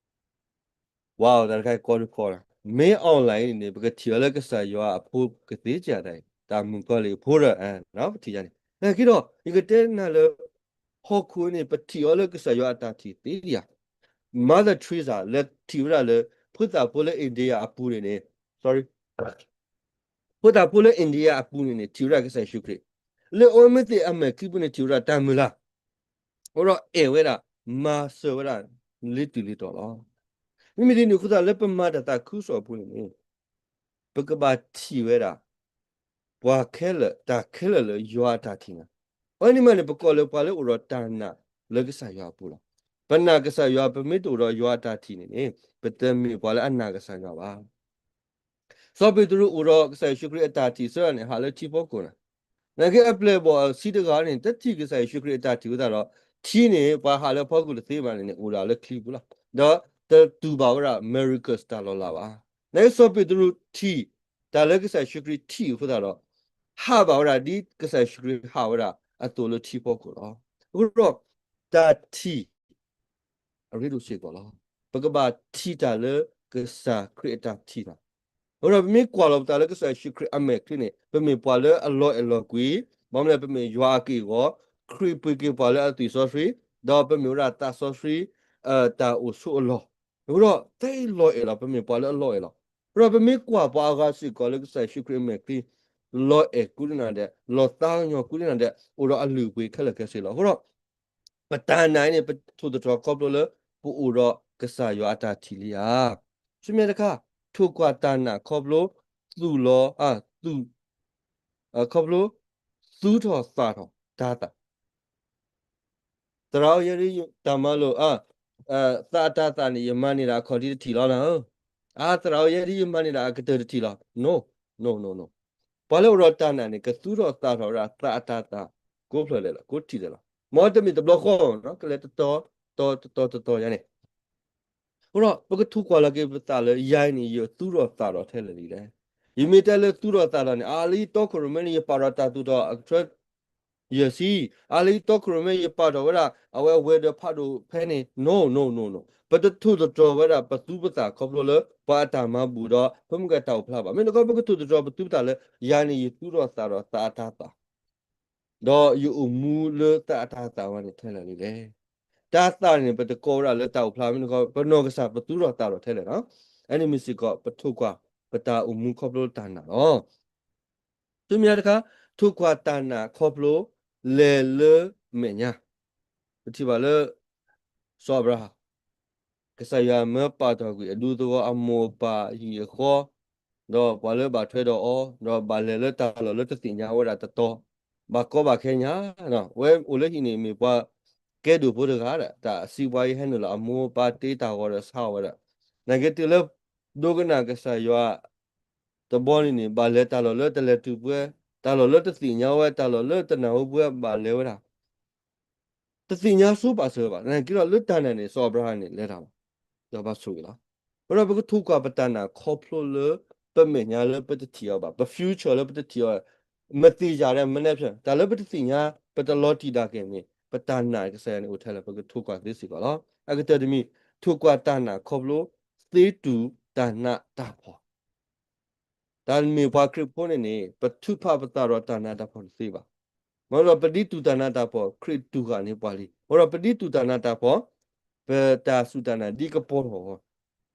ဝါ တၢ်တခါကီဒုးဖီ, မ့ၢ် online န့ၣ်န့ၣ် ပကထံၣ်အီၤလၢကစၢ်ယွၤအဖိကသ့စ့ၢ်တၢ်အံၤ တၢ်မုၣ်ကီၤလံၢ်အဖိဒီး ပထံၣ်ယါန့ၣ် နာ်က့ဒီး ယကတဲနၤလၢ ဟီၣ်ခိၣ်န့ၣ် ပထံၣ်အီၤလၢကစၢ်ယွၤအတၢ်ထံၣ်သ့ဒံးဧါ. Mother Teresa လဲၤထံၣ်ဝဲဒၣ်လၢ ဖိသၣ်ဖိလၢ India အပူၤန့ၣ်န့ၣ် sorry ဖိသၣ်ဖိလၢ India အပူၤန့ၣ်န့ၣ် ထံၣ်ဝဲဒၣ်ကစၢ်ယ့ၣ်ၡူးခရံာ်, လၢအဝဲမ့ၢ်သ့ၣ်အမဲာ်ချံပူၤန့ၣ် ထံၣ်ဝဲဒၣ်တၢ်မုၢ်လၢ်, အဃိဒီးအဲၣ်ဝဲဒၣ် မၤစၢၤဝဲဒၣ် လၢတုၤလၢတီၤလီၤ. မ့မ့ၢ်ဒ်န့ၣ်အဃိသတး လၢပမၤတၢ်သးခုကစီၣ်အပူၤန့ၣ်န့ၣ် ပကဘၣ်ထံၣ်ဝဲဒၣ် ပှၤခဲလၢာ်တၢ်ခဲလၢာ်လၢယွၤအတၢ်ထံၣ်နၤ, အဝဲန့ၣ်မးန့ၣ် ပကိးလၢပှၤလၢအိၣ်ဒီးတၢ်နာ်လၢကစၢ်ယွၤအပူၤလီၤ. ပနာ်ကစၢ်ယွၤ ပမ့ၢ်တအိၣ်ဒီးယွၤအတၢ်ထံၣ်န့ၣ်န့ၣ် ပတမ့ၢ်ပှၤလၢအနာ်ကစၢ်ယွၤဘၣ်. စီၤပ့းတရူးအိၣ်ဒီးကစၢ်ယ့ၣ်ၡူးခရံာ်အတၢ်ထံၣ်အဆၢန့ၣ် ဟးလၢထံဖီခိၣ်န့ၣ်, နာ်က့အပျဲၢ်အဘီၣ်ဆံးတဂၤန့ၣ် တထံၣ်ကစၢ်ယ့ၣ်ၡူးခရံာ်အတၢ်ထံၣ်အဃိသတးဒီး ထံန့ၣ် ပှၤဟးလၢဖီခိၣ်တသ့ဘၣ်န့ၣ်န့ၣ် အိၣ်ဒၣ်လၢချံပူၤလီၤ. ဒီးတတူၢ်ဘၣ်ဝဲဒၣ် miracles တၢ်လီၤလးဘၣ်. နာ်က့စီၤပ့းတရူးထံၣ် တၢ်လၢကစၢ်ယ့ၣ်ၡူးခရံာ်ထံၣ်အဃိသတးဒီး ဟးဘၣ်ဝဲဒၣ်ဒ်ကစၢ်ယ့ၣ်ၡူးခရံာ်ဟးဝဲဒၣ်အသိးလၢထံဖီခိၣ်လီၤ. အဃိဒီး တၢ်ထံၣ် အရ့ဒိၣ်စ့ၢ်ကီးလီၤ. ပကဘၣ်ထံၣ်တၢ်လၢကစၢ်ခရံာ်အတၢ်ထံၣ်လီၤ. အဃိဒီး ပမ့ၢ်ကွၢ်လီၤပသးလၢကစၢ်ယ့ၣ်ၡူးခရံာ်အမဲာ်ချံန့ၣ် ပမ့ၢ်ပှၤလၢအလီၤအဲၣ်လီၤကွံ, ဘၣ်မနုၤလဲၣ် ပမ့ၢ်ယွၤအက့ၢ်အဂီၤ, ခရံာ်ပှ့ၤက့ၤပှၤလၢအသွံၣ်စီဆှံ, ဒီးပမ့ၢ်ဝဲဒၣ်သးစီဆှံ တၢ်အိၣ်ဆိးအလီၢ်. အဃိဒီး တၢ်အံၤလီၤအဲၣ်လီၤ, ပမ့ၢ်ပှၤလၢအလီၤအဲၣ်လီၤ. အဃိဒီး ပမ့ၢ်ကွၢ်ပှၤအဂၤစ့ၢ်ကီးလၢကစၢ်ယ့ၣ်ၡူးခရံာ်အမဲာ်ချံ လီၤအဲၣ်ကူဒံးနၤဒဲး, လီၤသးကညီၤကူဒံးနၤဒဲး, အိၣ်ဒီးအလုၢ်အပှ့ၤခဲလၢာ်ခဲဆ့လီၤ. အဃိဒီး ပတၢ်နာ်အံၤန့ၣ် ပထိၣ်သတြီၤခီဖျိလၢ ပအိၣ်ဒီးကစၢ်ယွၤအတၢ်ထံၣ်လံဧါ. ဆူမဲာ်တခါ, ထိၣ်ကွၢ်တၢ်နာ်ခီဖျိ သူၣ်လီၤ, အ, သူၣ်, ခီဖျိ သူၣ်ထီၣ်သၣ်ထီၣ်တၤသၣ် သရၣ်ဧၢ ယဲဒ်တၢ်မၤလိာ်, သးအတၤသၣ်န့ၣ် ယမၤန့ၢ်ဒၣ်အခီၣ်ထံးတထံၣ်လီၤနၤဧၢ. အါ သရၣ်ဧၢ ယဲဒ်ယမၤန့ၢ်ဒၣ်အကတၢၢ်တထံၣ်လီၤ. No, no, no, no. ပှၤလၢအိၣ်ဒီးတၢ်နာ်န့ၣ် ကသူၣ်ထီၣ်သၣ်ထီၣ်ဝဲဒၣ်သးအတၤသၣ် ကိးဖျၢၣ်လဲၣ်လီၤ, ကိးထံၣ်လဲၣ်လီၤ. မ်တမ့ၢ်တဘျီဃီ, ကလဲၤတတီၤ, တတီၤတတီၤယါန့ၣ် အဃိဒီး ပကထိၣ်ကွၢ်လီၤက့ၤပသးလၢ ယၤအံၤန့ၣ် ယသူၣ်ထီၣ်သၣ်ထီၣ်ထဲလဲၣ်လံလဲၣ်. ယမ့ၢ်တဲလၢသူၣ်ထီၣ်သၣ်ထီၣ်န့ၣ် အါလၢယတီခိၣ်ရိၣ်မဲန့ၣ် ယပာ်ထီၣ်တၢ်သူၣ်ထီၣ်အကထၢ ယဲၢ်ဆံ, အါလၢယတီခိၣ်ရိၣ်မဲ ယပာ်ထီၣ်ဝဲဒၣ် အဝဲအဝဲၤဒၢးဖးဒိၣ်ဖဲန့ၣ် no, no, no, no. ပတထိၣ်သတြီၤဝဲဒၣ်ပသူပသၣ်ခီဖျိလၢ ပှၤအတၢ်မၤဘူၣ်ဒီး ပမုၢ်ဂၤတၢ်အိၣ်ဖျါဘၣ်. မ့ၢ်နကီ ပကထိၣ်သတြီၤပသူပသၣ်လၢ ယၤန့ၣ် ယသူၣ်ထီၣ်သၣ်ထီၣ်သးအတၤသၣ် ဒီးယအိၣ်မူလၢသးအတၤသၣ်ဝဲန့ၣ်ထဲလဲၣ်လံလဲၣ်. တၤသၣ်န့ၣ် ပတကိးဝဲဒၣ်လၢတၢ်အိၣ်ဖျါ, မ့ၢ်နကီ ပနီၢ်ကစၢ်ပသူၣ်ထီၣ်သၣ်ထီၣ်ထဲလဲၣ်လီၤ. အန့ၣ်မ့ၢ်စ့ၢ်ကီး ပထိၣ်ကွၢ် ပတၢ်အိၣ်မူခီဖျိတၢ်နာ်လီၤ. ဆူမဲာ်ညါတခါ, ထိၣ်ကွၢ်တၢ်နာ်ခီဖျိ လဲၤလၢမဲာ်ညါ, ပထံၣ်ဘၣ်လၢ စီၤအၤဘြၤဟၣ် ကစၢ်ယွၤမၢပာ်ထီၣ်ကွံာ်အဒူသဝီ အမိၢ်အပၢ်အဟံၣ်အဃီ, ဒီးပှၤလၢဘၣ်ထွဲဒီးအီၤ, ဒီးဘၣ်လဲၤလၢတၢ်လီၢ်လၢတသ့ၣ်ညါဝဲဒၣ်တတီၤ, ဘၣ်ကီဘၣ်ခဲညါ, ဝဲအိၣ်လၢဟံၣ်န့ၣ် မ့ၢ်ပှၤကဲဒိၣ်ဖိတဂၤဒီး တၢ်စံးပှၤအံၤဟဲနုာ်လီၤ အမိၢ်အပၢ်တ့တၢ်ဂီၤဒီးဆါအီၤဝဲဒၣ်, နာ်က့တုၤလၢ ဒိကနၣ်ကစၢ်ယွၤ တဘျီန့ၣ်န့ၣ် ဘၣ်လဲၤတၢ်လီၢ်လၢတလဲၤတုၤပှဲၤ, တၢ်လီၢ်လၢတသ့ၣ်ညါဝဲ, တၢ်လီၢ်လၢတနၢ်ဟူပှဲၤ ဘၣ်လဲၤဝဲဒၣ် တသ့ၣ်ညါဆိပာ်စၢၤဘၣ်. နာ်က့ဒီးလၢတၢ်နာ်န့ၣ် စီၤအၤဘြၤဟၣ်န့ၣ်လဲၤတၢ်လီၤ, ဒီးဘၣ်ဆိၣ်ဂ့ၤလီၤ. အဃိဒီးပကထိၣ်ကွၢ်ပတၢ်နာ်ခီဖျိလၢ ပမဲာ်ညါလၢပတထံၣ်အီၤဘၣ်, ပ future လၢပတထံၣ်အီၤ, မသ့ၣ်ညါဒီး မနက်ဖြန် တၢ်လၢပတသ့ၣ်ညါ ပတလီၤတံၢ်ဒၣ်က့ၤန့ၣ် ပတၢ်နာ်ကစၢ်ယွၤန့ၣ်အိၣ်ထဲလဲၣ် ပကထိၣ်ကွၢ်သ့စ့ၢ်ကီးလီၤ. အကတၢၢ်တမံၤ, ထိၣ်ကွၢ်တၢ်နာ်ခီဖျိ သ့တူၢ်တၢ်နးတၢ်ဖှီၣ် တၢ်မ့ၢ်ပှၤခရံာ်ဖိန့ၣ်န့ၣ် ပထုးဖးပသးဒီးတၢ်နးတၢ်ဖှီၣ်တသ့ဘၣ်. မ့ၢ်ဒီးပဒ်တူၢ်တၢ်နးတၢ်ဖှီၣ် ခရံာ်တူၢ်ဃာ်န့ၢ်ပှၤလံ. အဃိဒီးပဒ်တူၢ်တၢ်နးတၢ်ဖှီၣ် ပတၢ်စူၢ်တၢ်နာ်ဒ်ကပီၤထီၣ်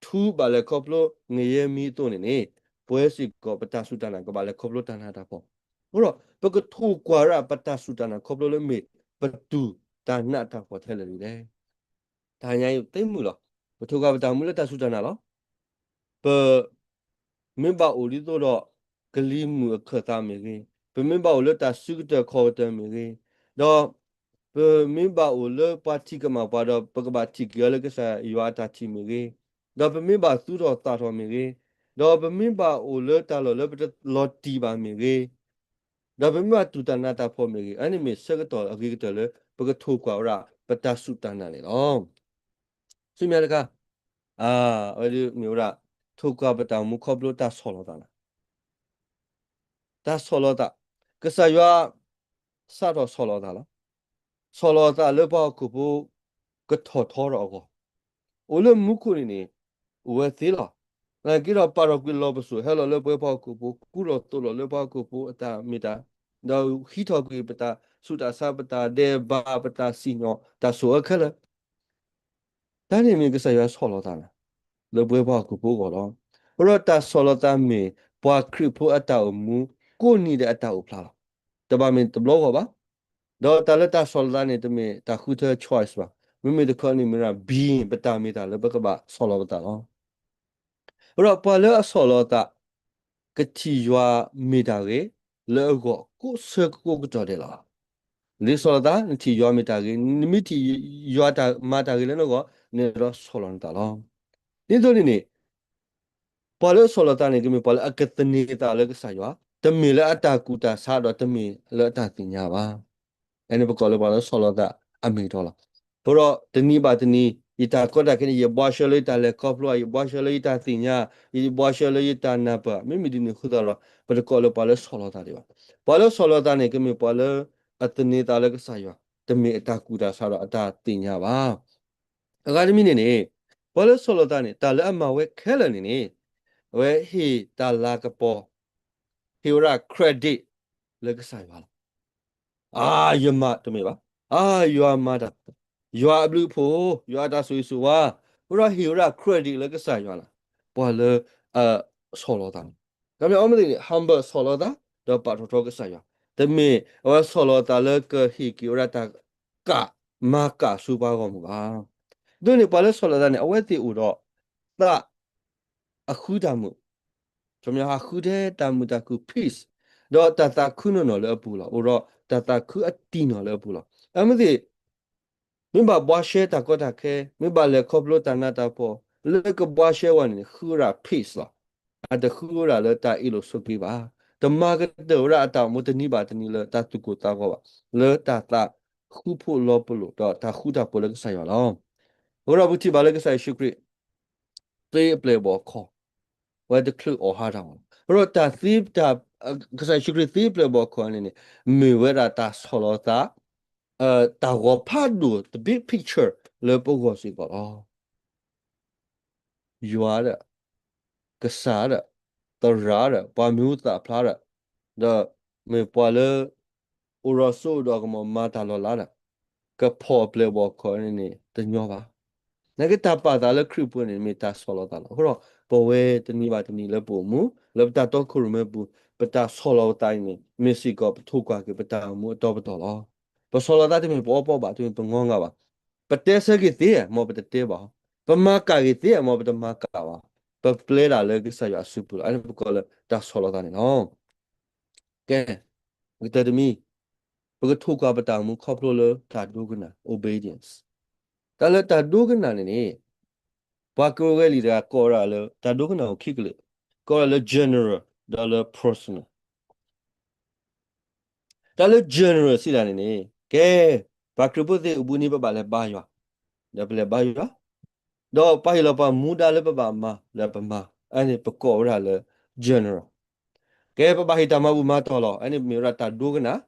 ထူဘၣ်လဲၤခီဖျိငရဲမံၤအသိးန့ၣ်န့ၣ် ပဝဲစ့ၢ်ကီးပတၢ်စူၢ်တၢ်နာ်ကဘၣ်လဲၤခီဖျိတၢ်နးတၢ်ဖှီၣ်. အဃိဒီး ပကထိၣ်ကွၢ်ဝဲဒၣ်ပတၢ်စူၢ်တၢ်နာ်ခီဖျိလၢမ့ၢ်ပတူၢ်တၢ်နးတၢ်ဖှီၣ်ထဲလဲၣ်လံလဲၣ်. တၢ်ညါအံၤသ့မုာ်လီၤ. ပထိၣ်ကွၢ်ပတၢ်မူလၢတၢ်စူၢ်တၢ်နာ်လီၤ. ပ မ့ၢ်ဘၣ်အိၣ်ဒ်သိးဒီး ကလံၤမုၢ်အခၢၣ်သးမ့ၢ်ဂ့ၤ, ပမ့ၢ်ဘၣ်အိၣ်လၢတၢ်စုကတၢၢ်ခီၣ်ကတၢၢ်မ့ၢ်ဂ့ၤ, ဒီး ပမ့ၢ်ဘၣ်အိၣ်လၢပှၤထံၣ်ကမၣ်ပှၤဒီး ပကဘၣ်ထံၣ်က့ၤအီၤလၢကစၢ်ယွၤအတၢ်ထံၣ်မ့ၢ်ဂ့ၤ, ဒီးပမ့ၢ်ဘၣ်သူၣ်ထီၣ်သးထီၣ်မ့ၢ်ဂ့ၤ, ဒီးပမ့ၢ်ဘၣ်အိၣ်လၢတၢ်လီၢ်လၢပတလီၤတံၢ်ဘၣ်မ့ၢ်ဂ့ၤ, ဒီးပမ့ၢ်ဘၣ်တူၢ်တၢ်နးတၢ်ဖှီၣ်မ့ၢ်ဂ့ၤ, အန့ၣ်မ့ၢ်ဆၢကတီၢ်အဂ့ၤကတၢၢ်လၢ ပကထိၣ်ကွၢ်ဝဲဒၣ် ပတၢ်စူၢ်တၢ်နာ်န့ၣ်လီၤ. ဆူမဲာ်ညါတခါ, အဝဲဒၣ်မ့ၢ်ဝဲဒၣ် ထိၣ်ကွၢ်ပတၢ်အိၣ်မူခီဖျိတၢ်ဆီၣ်လီၤသးလီၤ. တၢ်ဆီၣ်လီၤသး, ကစၢ်ယွၤ စးထီၣ်ဆီၣ်လီၤသးလီၤ. ဆီၣ်လီၤသးလၢပှၤဟီၣ်ခိၣ်ဖိ ကထီၣ်ထီထီၣ်အဂီၢ်, အိၣ်လၢမူခိၣ်န့ၣ်န့ၣ် အိၣ်ဝဲသ့လီၤ. နာ်က့ဒီးပာ်ထီၣ်ကွံာ်လီၤပစိာ် ဟဲလီၤလၢပဝဲပှၤဟီၣ်ခိၣ်ဖိ ကူလီၤသိးလီၤလၢပှၤဟီၣ်ခိၣ်ဖိအတၢ်မ့ၢ်တၢ်, ဒီးဟံးထီၣ်ကွံာ်ပတၢ်ဆူးတၢ်ဆါ ပတၢ်ဒဲးဘး ပတၢ်စံၣ်ညီၣ် တၢ်ဆိၣ်အၢခဲလၢာ် တၢ်န့ၣ်မ့ၢ်ကစၢ်ယွၤဆီၣ်လီၤသးလီၤ, လၢပဝဲပှၤဟီၣ်ခိၣ်ဖိအဂီၢ်လီၤ. အဃိဒီးတၢ်ဆီၣ်လီၤသးမ့ၢ် ပှၤခရံာ်ဖိအတၢ်အိၣ်မူ ကိးနံၤဒဲးအတၢ်အိၣ်ဖျါလီၤ. တဘၣ်မ့ၢ်တဘျီဂီၢ်ဘၣ်. ဒီးတၢ်လၢတၢ်ဆီၣ်လီၤသးန့ၣ် တမ့ၢ်တၢ်ဃုထၢ choice ဘၣ်. မ့မ့ၢ်တခီန့ၣ်မ့ၢ်ဒၣ် being ပတၢ်မ့ၢ်တၢ်လၢပကဘၣ်ဆီၣ်လီၤပသးလီၤ. အဃိဒီးပှၤလၢအဆီၣ်လီၤသး ကထံၣ်ယွၤမ့ၢ်တၢ်ဂ့ၤ လၢအဂီၢ်ကိးဆၢကကိးကတီၢ်ဒဲးလီၤ. နဆီၣ်လီၤသး နထံၣ်ယွၤမ့ၢ်တၢ်ဂ့ၤ, နမ့ၢ်ထံၣ်ယွၤတၢ်မၤတၢ်ဂ့ၤလၢနဂီၢ် နဒီးဆီၣ်လီၤနသးလီၤ. ဒ်သိးန့ၣ်န့ၣ် ပှၤလၢအဆီၣ်လီၤသးန့ၣ် ကမ့ၢ်ပှၤလၢအကသန့ၤသးလၢကစၢ်ယွၤ, တမ့ၢ်လၢအတၢ်ကူၣ်တၢ်ဆးဒီးတမ့ၢ်လၢအတၢ်သ့ၣ်ညါဘၣ်. အန့ၣ်ပကိးလၢပှၤလၢဆီၣ်လီၤသးအမ့ၢ်အတီလီၤ. အဃိဒီးတနံၤဘၣ်တနံၤ ယတၢ်ကီတၢ်ခဲန့ၣ် ယဘှါရှဲလၢယတၢ်လဲၤခီဖျိ, ယဘှါရှဲလၢယတၢ်သ့ၣ်ညါ, ယဘှါရှဲလၢယတၢ်နၢ်ပၢၢ်, မ့မ့ၢ်ဒ်န့ၣ်အဃိသတးဒီး ပတကိးလၢပှၤလၢဆီၣ်လီၤသးဒံးဘၣ်. ပှၤလၢဆီၣ်လီၤသးန့ၣ် ကမ့ၢ်ပှၤလၢအသန့ၤသးလၢကစၢ်ယွၤ, တမ့ၢ်အတၢ်ကူၣ်တၢ်ဆးဒီးအတၢ်သ့ၣ်ညါဘၣ်. အဂၤတမံၤန့ၣ်န့ၣ် ပှၤလၢဆီၣ်လီၤသးန့ၣ် တၢ်လၢအမၤဝဲခဲလၢာ်န့ၣ်န့ၣ် အဝဲဟ့ၣ်တၢ်လၤကပီၤ, ဟ့ၣ်ဝဲဒၣ် credit လၢကစၢ်ယွၤလီၤ. အါ ယမၤတမ့ၢ်ဘၣ်, အါ ယွၤမၤတၢ်, ယွၤအဘျုးအဖှိၣ်, ယွၤအတၢ်ဆိၣ်ဂ့ၤဆိၣ်ဝါ, အဃိဒီးဟ့ၣ်ဝဲဒၣ် credit လၢကစၢ်ယွၤလီၤ. ပှၤလၢ အ ဆီၣ်လီၤသးန့ၣ် ကမ့ၢ်အီၤမ့ၢ်သ့ၣ်န့ၣ် humble ဆီၣ်လီၤသး ဒီးပာ်ထီၣ်ထီကစၢ်ယွၤ, တမ့ၢ်အဝဲဆီၣ်လီၤသးလၢကဟ့ၣ်က့ၤဝဲဒၣ်တၢ်ကး မၤကးဆူပှၤဂီၢ်မုၢ်ဘၣ်. ဒ်န့ၣ် ပှၤလၢဆီၣ်လီၤသးန့ၣ် အဝဲသ့ၣ်အိၣ်ဒီး သး အဃုတၢ်မုာ်, ခီဖျိဟးဃုထဲတၢ်မုာ်တၢ်ခု peace, ဒီးတၢ်သးခုနီၢ်နီၢ်လၢအပူၤလီၤ. အိၣ်ဒီးတၢ်သးခုအတံၢ်နီၢ်လၢအပူၤလီၤ. အမ့ၢ်သ့ၣ် မ့ၢ်ဘၣ်ဘှါရှဲတၢ်ကီတၢ်ခဲ, မ့ၢ်ဘၣ်လဲၤခီဖျိတၢ်နးတၢ်ဖှီၣ်, လၢကဘှါရှဲဝဲန့ၣ် ဃုဝဲဒၣ် peace လီၤ. အတဃုဝဲဒၣ်လၢတၢ်အ့ၣ်လိာ်ဆိးက့ဘၣ်. တမၤကတၢၢ်ဝဲဒၣ်အတၢ်အိၣ်မူတနံၤဘၣ်တနံၤလၢတၢ်သူၣ်ကိၢ်သးဂီၤဘၣ်, လၢတၢ်သးဃုဖှိၣ်လီၤပလိာ် ဒီးတၢ်ဃူတၢ်ဖိးလၢကစၢ်ယွၤလီၤ. အဃိဒီးပထံၣ်ဘၣ်လၢကစၢ်ယ့ၣ်ၡူးခရံာ် သ့အပျဲၢ်အဘီၣ်အခီၣ်, အဝဲတချုးအီၣ်ဟါတၢ်မးလီၤ. အဃိဒီးတၢ်သ့တၢ်, ကစၢ်ယ့ၣ်ၡူးခရံာ်သ့အပျဲၢ်အဘီၣ်အခီၣ်န့ၣ်န့ၣ် မ့ၢ်ဝဲဒၣ်တၢ်ဆီၣ်လီၤသး တၢ်ဂီၤဖးဒိၣ် the big picture လၢပဂီၢ်စ့ၢ်ကီးလီၤ. ယွၤဒီး, ကစၢ်ဒီး, သရၣ်ဒီး, ပှၤမံၤဟူသၣ်ဖျါဒီး, ဒီးမ့ၢ်ပှၤလၢ အိၣ်ဒီးစိဒီးကမီၤမၤတၢ်လီၤလးဒီး, ကဖီၣ်အပျဲၢ်အဘီၣ်အခီၣ်န့ၣ်န့ၣ် တညီဘၣ်. နာ်က့တၢ်ပာ်သးလၢခရံာ်ပူၤန့ၣ် မ့ၢ်တၢ်ဆီၣ်လီၤသးလီၤ. အဃိဒီး ပဝဲတနံၤဘၣ်တနံၤလၢပအိၣ်မူ လၢပတၢ်တီခိၣ်ရိၣ်မဲပူၤ ပတၢ်ဆီၣ်လီၤပသးအံၤန့ၣ် မ့ၢ်စ့ၢ်ကီးပထိၣ်ကွၢ်က့ၤပတၢ်အိၣ်မူအတီပတီၢ်လီၤ. ပဆီၣ်လီၤသးတမ့ၢ်ပအီပီဘၣ်, တမ့ၢ်ပငီငါဘၣ်. ပတဲဆၢက့ၤသ့ မ်ပတတဲဘၣ်, ပမၤကၣ်က့ၤသ့ မ်ပတမၤကၣ်ဘၣ်. ပပျဲဒၣ်လၢကစၢ်ယွၤအစုပူၤလီၤ. အန့ၣ်ပကိးလၢတၢ်ဆီၣ်လီၤသးန့ၣ်လီၤ. ကဲ, ကတၢၢ်တမံၤ, ပကထိၣ်ကွၢ်ပတၢ်အိၣ်မူခီဖျိလၢတၢ်ဒိကနၣ် obedience. တၢ်လၢတၢ်ဒိကနၣ်န့ၣ်န့ၣ် ပှၤကရၢလံၤတဂၤကိးဝဲဒၣ်လၢ တၢ်ဒိကနၣ်အိၣ်ခံကလုာ်, ကိးဝဲဒၣ်လၢ general ဒီးလၢ personal. တၢ်လၢ general စံးဒၣ်န့ၣ်န့ၣ် ကဲ, ပှၤခရံာ်ဖိသ့ၣ်အိၣ်ဘှံးနံၤ ပဘၣ်လဲၤဘါယွၤ, ဒီးပလဲၤဘါယွၤ, ဒီးပှၤဟ့ၣ်လီၤပှၤမူဒါလၢပဘၣ်မၤ ဒီးပမၤ, အန့ၣ်ပကိးဝဲဒၣ်လၢ general. ကဲ, ပဘၣ်ဟ့ၣ်တၢ်မၤဘူၣ်မၤတီၢ်လီၤ, အန့ၣ်မ့ၢ်ဝဲဒၣ်တၢ်ဒိကနၣ်,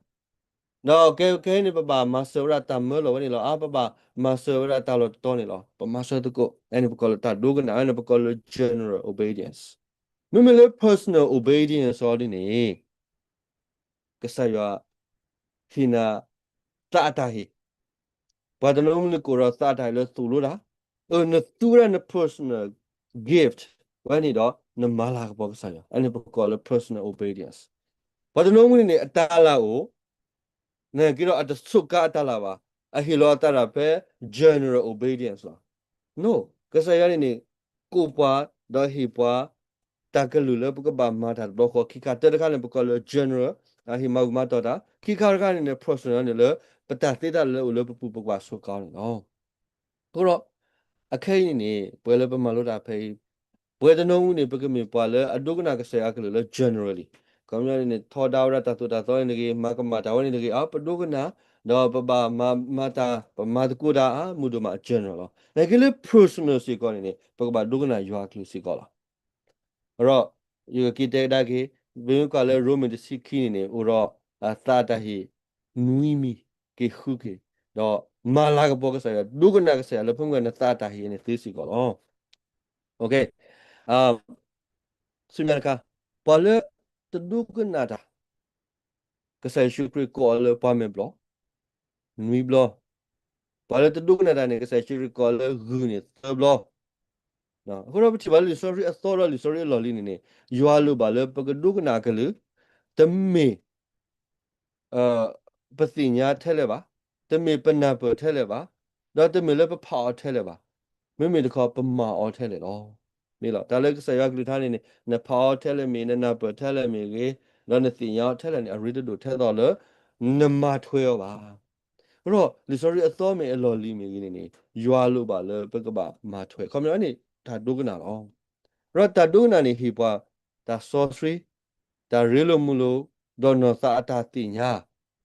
ဒီးကဲ, ကဲန့ၣ် ပဘၣ်မၤစၢၤဝဲဒၣ်တၢ်မၢလီၤဝဲန့ၣ်လီၤ, အါ ပဘၣ်မၤစၢၤဝဲဒၣ်တၢ်လီၢ်တတီၤန့ၣ်လီၤ, ပမၤစၢၤသကိး, အန့ၣ်ပကိးလၢတၢ်ဒိကနၣ်, အန့ၣ်ပကိးလၢ general obedience. မ့မ့ၢ်လၢ personal obedience အီၤဒ်န့ၣ် ကစၢ်ယွၤ ဟ့ၣ်နၤ သးအတၢ်ဟ့ၣ်, ပှၤတနီၤမ့ၢ်နကိးဒီးသးအတၢ်ဟ့ၣ်လၢသိၣ်လိတၢ်, အၢ နသူဝဲဒၣ်န personal gift ဝဲန့ၣ်ဒီး နမၤလၤကပီၤကစၢ်ယွၤ, အန့ၣ်ပကိးလၢ personal obedience. ပှၤတနီၤမ့ၢ်န့ၣ်န့ၣ် အတၢ်လၢအိၣ် နာ်က့ဒီးအတဆိးကါအတၢ်လၢဘၣ်, အဟ့ၣ်လီၤအသးဒၣ်ဖဲ general obedience လီၤ. ကစၢ်ယွၤန့ၣ်န့ၣ် ကိးပှၤ ဒီးဟ့ၣ်ပှၤ တၢ်ကလုၢ်လၢပကဘၣ်မၤတၢ်တဘျီဃီ ခံခါတၢတခါန့ၣ် ပကိးလၢ general အဟ့ၣ်မၤဂူာ်မၤတီၤတၢ်, ခံခါတခါန့ၣ်န့ၣ် personal န့ၣ်လၢ ပတၢ်သ့တၢ်လၢအိၣ်လၢပပူၤပကဘၣ်ဆိးကါန့ၣ်လီၤ. အဃိဒီး အခဲအံၤန့ၣ်န့ၣ် ပှၤလၢပမၤလိတၢ်ဖဲအံၤ ပှၤတနီၤအူန့ၣ် ပကမ့ၢ်ပှၤလၢအဒိကနၣ်ကစၢ်ယွၤအကလုၢ်လၢ generally ခီပညီန့ၣ်န့ၣ် ထီဒါဝဲဒၣ်တၢ်သိၣ်တၢ်သီန့ၣ်တဂ့ၤ, မၤကမၣ်တၢ်ဝဲန့ၣ်တဂ့ၤ, အပဒိကနၣ်, ဒီးပဘၣ်မၤမၤတၢ် ပမၤသကိးတၢ် အမုၢ်ဒိၣ်မး general လီၤ. နာ်က့လၢ personal စ့ၢ်ကီးန့ၣ်န့ၣ် ပကဘၣ်ဒိကနၣ်ယွၤအကလုၢ်စ့ၢ်ကီးလီၤ. ဒီး ယကက့ၤတဲကဒါက့ၤ ပမ့ၢ်ကွၢ်လၢရိမ့ၤတဆံခံန့ၣ်န့ၣ် အိၣ်ဒီး သးအတၢ်ဟ့ၣ် နွံမံၤ က့ၤဃုက့ၤ, ဒီးမၤလၤကပီၤကစၢ်ယွၤ ဒိကနၣ်ကစၢ်ယွၤလၢ ဖဲမ့ၢ်နသးအတၢ်ဟ့ၣ်န့ၣ်သ့စ့ၢ်ကီးလီၤ. ဆူညါတခါ, ပှၤလၢတဒိကနၣ်တၢ် ကစၢ်ယ့ၣ်ၡူးခရံာ်ကိးအီၤလၢပှၤမဲာ်ဘျီၣ် နွံဘျီ, ပှၤလၢတဒိကနၣ်တၢ်န့ၣ် ကစၢ်ယ့ၣ်ၡူးခရံာ်ကိးအီၤလၢဂုၢ်န့ၣ်သၢဘျီ. အဃိဒီးပထံၣ်ဘၣ်လၢလံာ်စီဆှံအသီဒီး လံာ်စီဆှံအလီၢ်လံၤန့ၣ်န့ၣ် ယွၤလိၣ်ဘၣ်လၢပကဒိကနၣ်အကလုၢ် တမ့ၢ် ပသ့ၣ်ညါထဲလဲၣ်ဘၣ်, တမ့ၢ်ပနၢ်ပၢၢ်ထဲလဲၣ်ဘၣ်, ဒီးတမ့ၢ်လၢပဖးအီၤထဲလဲၣ်ဘၣ်, မ့မ့ၢ်တခီပမၤအီၤထဲလဲၣ်လီၤ. မ့ၢ်လီၤ, တၢ်လၢကစၢ်ယွၤကလုၢ်ကထါန့ၣ်န့ၣ် နဖးအီၤထဲလဲၣ်မ့ၢ်ဂ့ၤ, နနၢ်ပၢၢ်ထဲလဲၣ်မ့ၢ်ဂ့ၤ, ဒီးနသ့ၣ်ညါအီၤထဲလဲၣ်န့ၣ် အရ့တဒိၣ်ထဲသိးလၢ နမၤထွဲအီၤဘၣ်. အဃိဒီး လံာ်စီဆှံအသီမ့ၢ်အလီၢ်လံၤမ့ၢ်ဂ့ၤန့ၣ်န့ၣ် ယွၤလိၣ်ဘၣ်လၢပကဘၣ်မၤထွဲ, ခီပညီန့ၣ် တၢ်ဒိကနၣ်လီၤ. ဒီးတၢ်ဒိကနၣ်န့ၣ်ဟ့ၣ်ပှၤ တၢ်စီဆှံ, တၢ်ရ့လိာ်မုာ်လိာ်, ဒီးနီၢ်သးအတၢ်သ့ၣ်ညါ,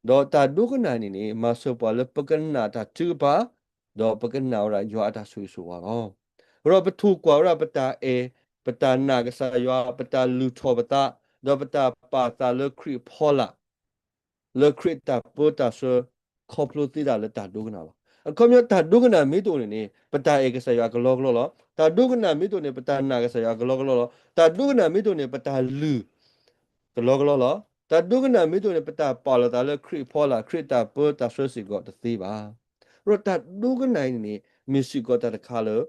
ဒီးတၢ်ဒိကနၣ်န့ၣ်န့ၣ် မၤစၢၤပှၤလၢပကနၣ်တၢ်ထုကဖၣ်, ဒီးပကနၣ်ဝဲဒၣ်ယွၤအတၢ်ဆိၣ်ဂ့ၤဆိၣ်ဝါလီၤ. အဃိဒီးပထိၣ်ကွၢ်ဝဲဒၣ်ပတၢ်အဲၣ်, ပတၢ်နာ်ကစၢ်ယွၤ, ပတၢ်လုၢ်ထီၣ်ပသး, ဒီးပတၢ်ပာ်သးလၢခရံာ်အဖီလာ် လၢခရံာ်တၢ်ပၢတၢ်ဆှၢ ခီဖျိသ့ဒၣ်လၢတၢ်ဒိကနၣ်လီၤ. အခီပညီ တၢ်ဒိကနၣ်မ့ၢ်တအိၣ်န့ၣ်န့ၣ် ပတၢ်အဲၣ်ကစၢ်ယွၤအကလီကလီလီၤ. တၢ်ဒိကနၣ်မ့ၢ်တအိၣ်န့ၣ် ပတၢ်နာ်ကစၢ်ယွၤအကလီကလီလီၤ. တၢ်ဒိကနၣ်မ့ၢ်တအိၣ်န့ၣ် ပတၢ်လုၢ် ကလီကလီလီၤ. တၢ်ဒိကနၣ်မ့ၢ်တအိၣ်န့ၣ် ပတၢ်ပာ်လီၤသးလၢခရံာ်အဖီလာ် ခရံာ်တၢ်ပၢတၢ်ဆှၢစ့ၢ်ကီးတသ့ဘၣ်. အဃိဒီးတၢ်ဒိကနၣ်အံၤန့ၣ်န့ၣ် မ့ၢ်စ့ၢ်ကီးတၢ်တခါလၢ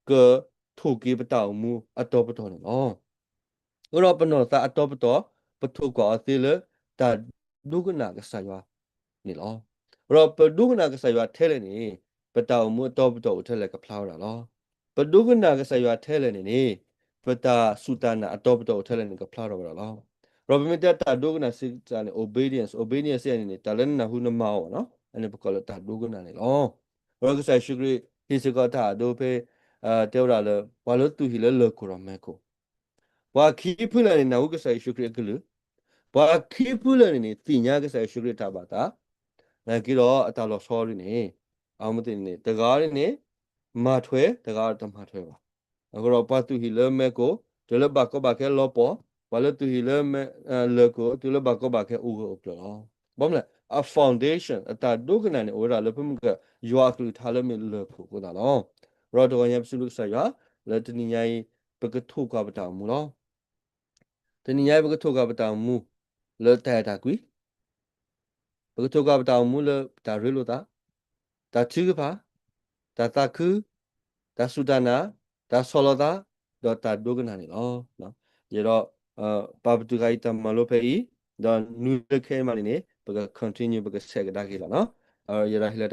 ကထိၣ်က့ၤပတၢ်အိၣ်မူအတီပတီၢ်န့ၣ်လီၤ. အဃိဒီးပနီၢ်သးအတီပတီၢ် ပထိၣ်ကွၢ်အီၤသ့လၢတၢ်ဒိကနၣ်ကစၢ်ယွၤန့ၣ်လီၤ. အဃိဒီးပဒိကနၣ်ကစၢ်ယွၤထဲလဲၣ်န့ၣ် ပတၢ်အိၣ်မူအတီပတီၢ်အိၣ်ထဲလဲၣ်ကဖျါဝဲဒၣ်လီၤ. ပဒိကနၣ်ကစၢ်ယွၤထဲလဲၣ်န့ၣ်န့ၣ် ပတၢ်စူၢ်တၢ်နာ်အတီပတီၢ်အိၣ်ထဲလဲၣ်န့ၣ် ကဖျါထီၣ်ဝဲဒၣ်လီၤ. ဒီးပမ့ၢ်တဲတၢ်ဒိကနၣ်စ့ၢ်ကီးန့ၣ် obedience, obedience န့ၣ်န့ၣ် တၢ်လၢနနၢ်ဟူနမၤအီၤဘၣ်နီၤ, အန့ၣ်ပကိးလၢတၢ်ဒိကနၣ်န့ၣ်လီၤ. ဒီးကစၢ်ယ့ၣ်ၡူးခရံာ်ဟ့ၣ်စ့ၢ်ကီးတၢ်အဒိဖဲ တဲဝဲဒၣ်လၢ ပှၤလၢသူၣ်ဟံၣ်လၢလၢၢ်ခိၣ်ဒီးမဲးခိၣ် ပှၤခံဖုလၢာ်န့ၣ် နၢ်ဟူကစၢ်ယ့ၣ်ၡူးခရံာ်အကလုၢ်, ပှၤခံဖုလၢာ်န့ၣ်န့ၣ် သ့ၣ်ညါကစၢ်ယ့ၣ်ၡူးခရံာ်အတၢ်ဘၣ်သး, နာ်က့ဒီးအတၢ်လီၤဆီဒ်န့ၣ် အမ့ၢ်သ့ၣ်န့ၣ် တဂၤန့ၣ်န့ၣ် မၤထွဲ တဂၤတမၤထွဲဘၣ်. အဃိဒီးပှၤသူၣ်ဟံၣ်လၢမဲးခိၣ် တုၤလၢဘၣ်ကီဘၣ်ခဲလီၤပှီၢ်, ပှၤလၢသူၣ်ဟံၣ်လၢ လၢၢ်ခိၣ် တုၤလၢဘၣ်ကီဘၣ်ခဲအိၣ်ဂၢၢ်အိၣ်ကျၢၤလီၤ. ဘၣ်မနုၤလဲၣ် အ foundation အတၢ်ဒိကနၣ်န့ၣ် အိၣ်ဝဲဒၣ်လၢဖဲမုၢ်က ယွၤအကလုၢ်ကထါလၢမ့ၢ်လၢၢ်ခိၣ်အဃိသတးလီၤ. ဒီးတဂီၤညါပစံးဘျုးကစၢ်ယွၤ လၢတနံၤညါအံၤ ပကထိၣ်ကွၢ်ပတၢ်အိၣ်မူလီၤ. တနံၤညါအံၤ ပကထိၣ်ကွၢ်ပတၢ်အိၣ်မူ လၢတၢ်အဲၣ်တၢ်ကွံ ပကထိၣ်ကွၢ်ပတၢ်အိၣ်မူလၢတၢ်ရ့လိာ်သး, တၢ်ထုကဖၣ်, တၢ်သးခု, တၢ်စူၢ်တၢ်နာ်, တၢ်ဆီၣ်လီၤသး, ဒီးတၢ်ဒိကနၣ်န့ၣ်လီၤ. ယဲဒီး ပာ်ပတုာ်ဃာ်အံၤတၢ်မၤလိဖဲအံၤ, ဒီးနွံလၢခဲအံၤမးန့ၣ်န့ၣ် ပက continue ပကဆဲးကဒါက့ၤလီၤနီၤ. ယဲဒီးဟ့ၣ်လီၤ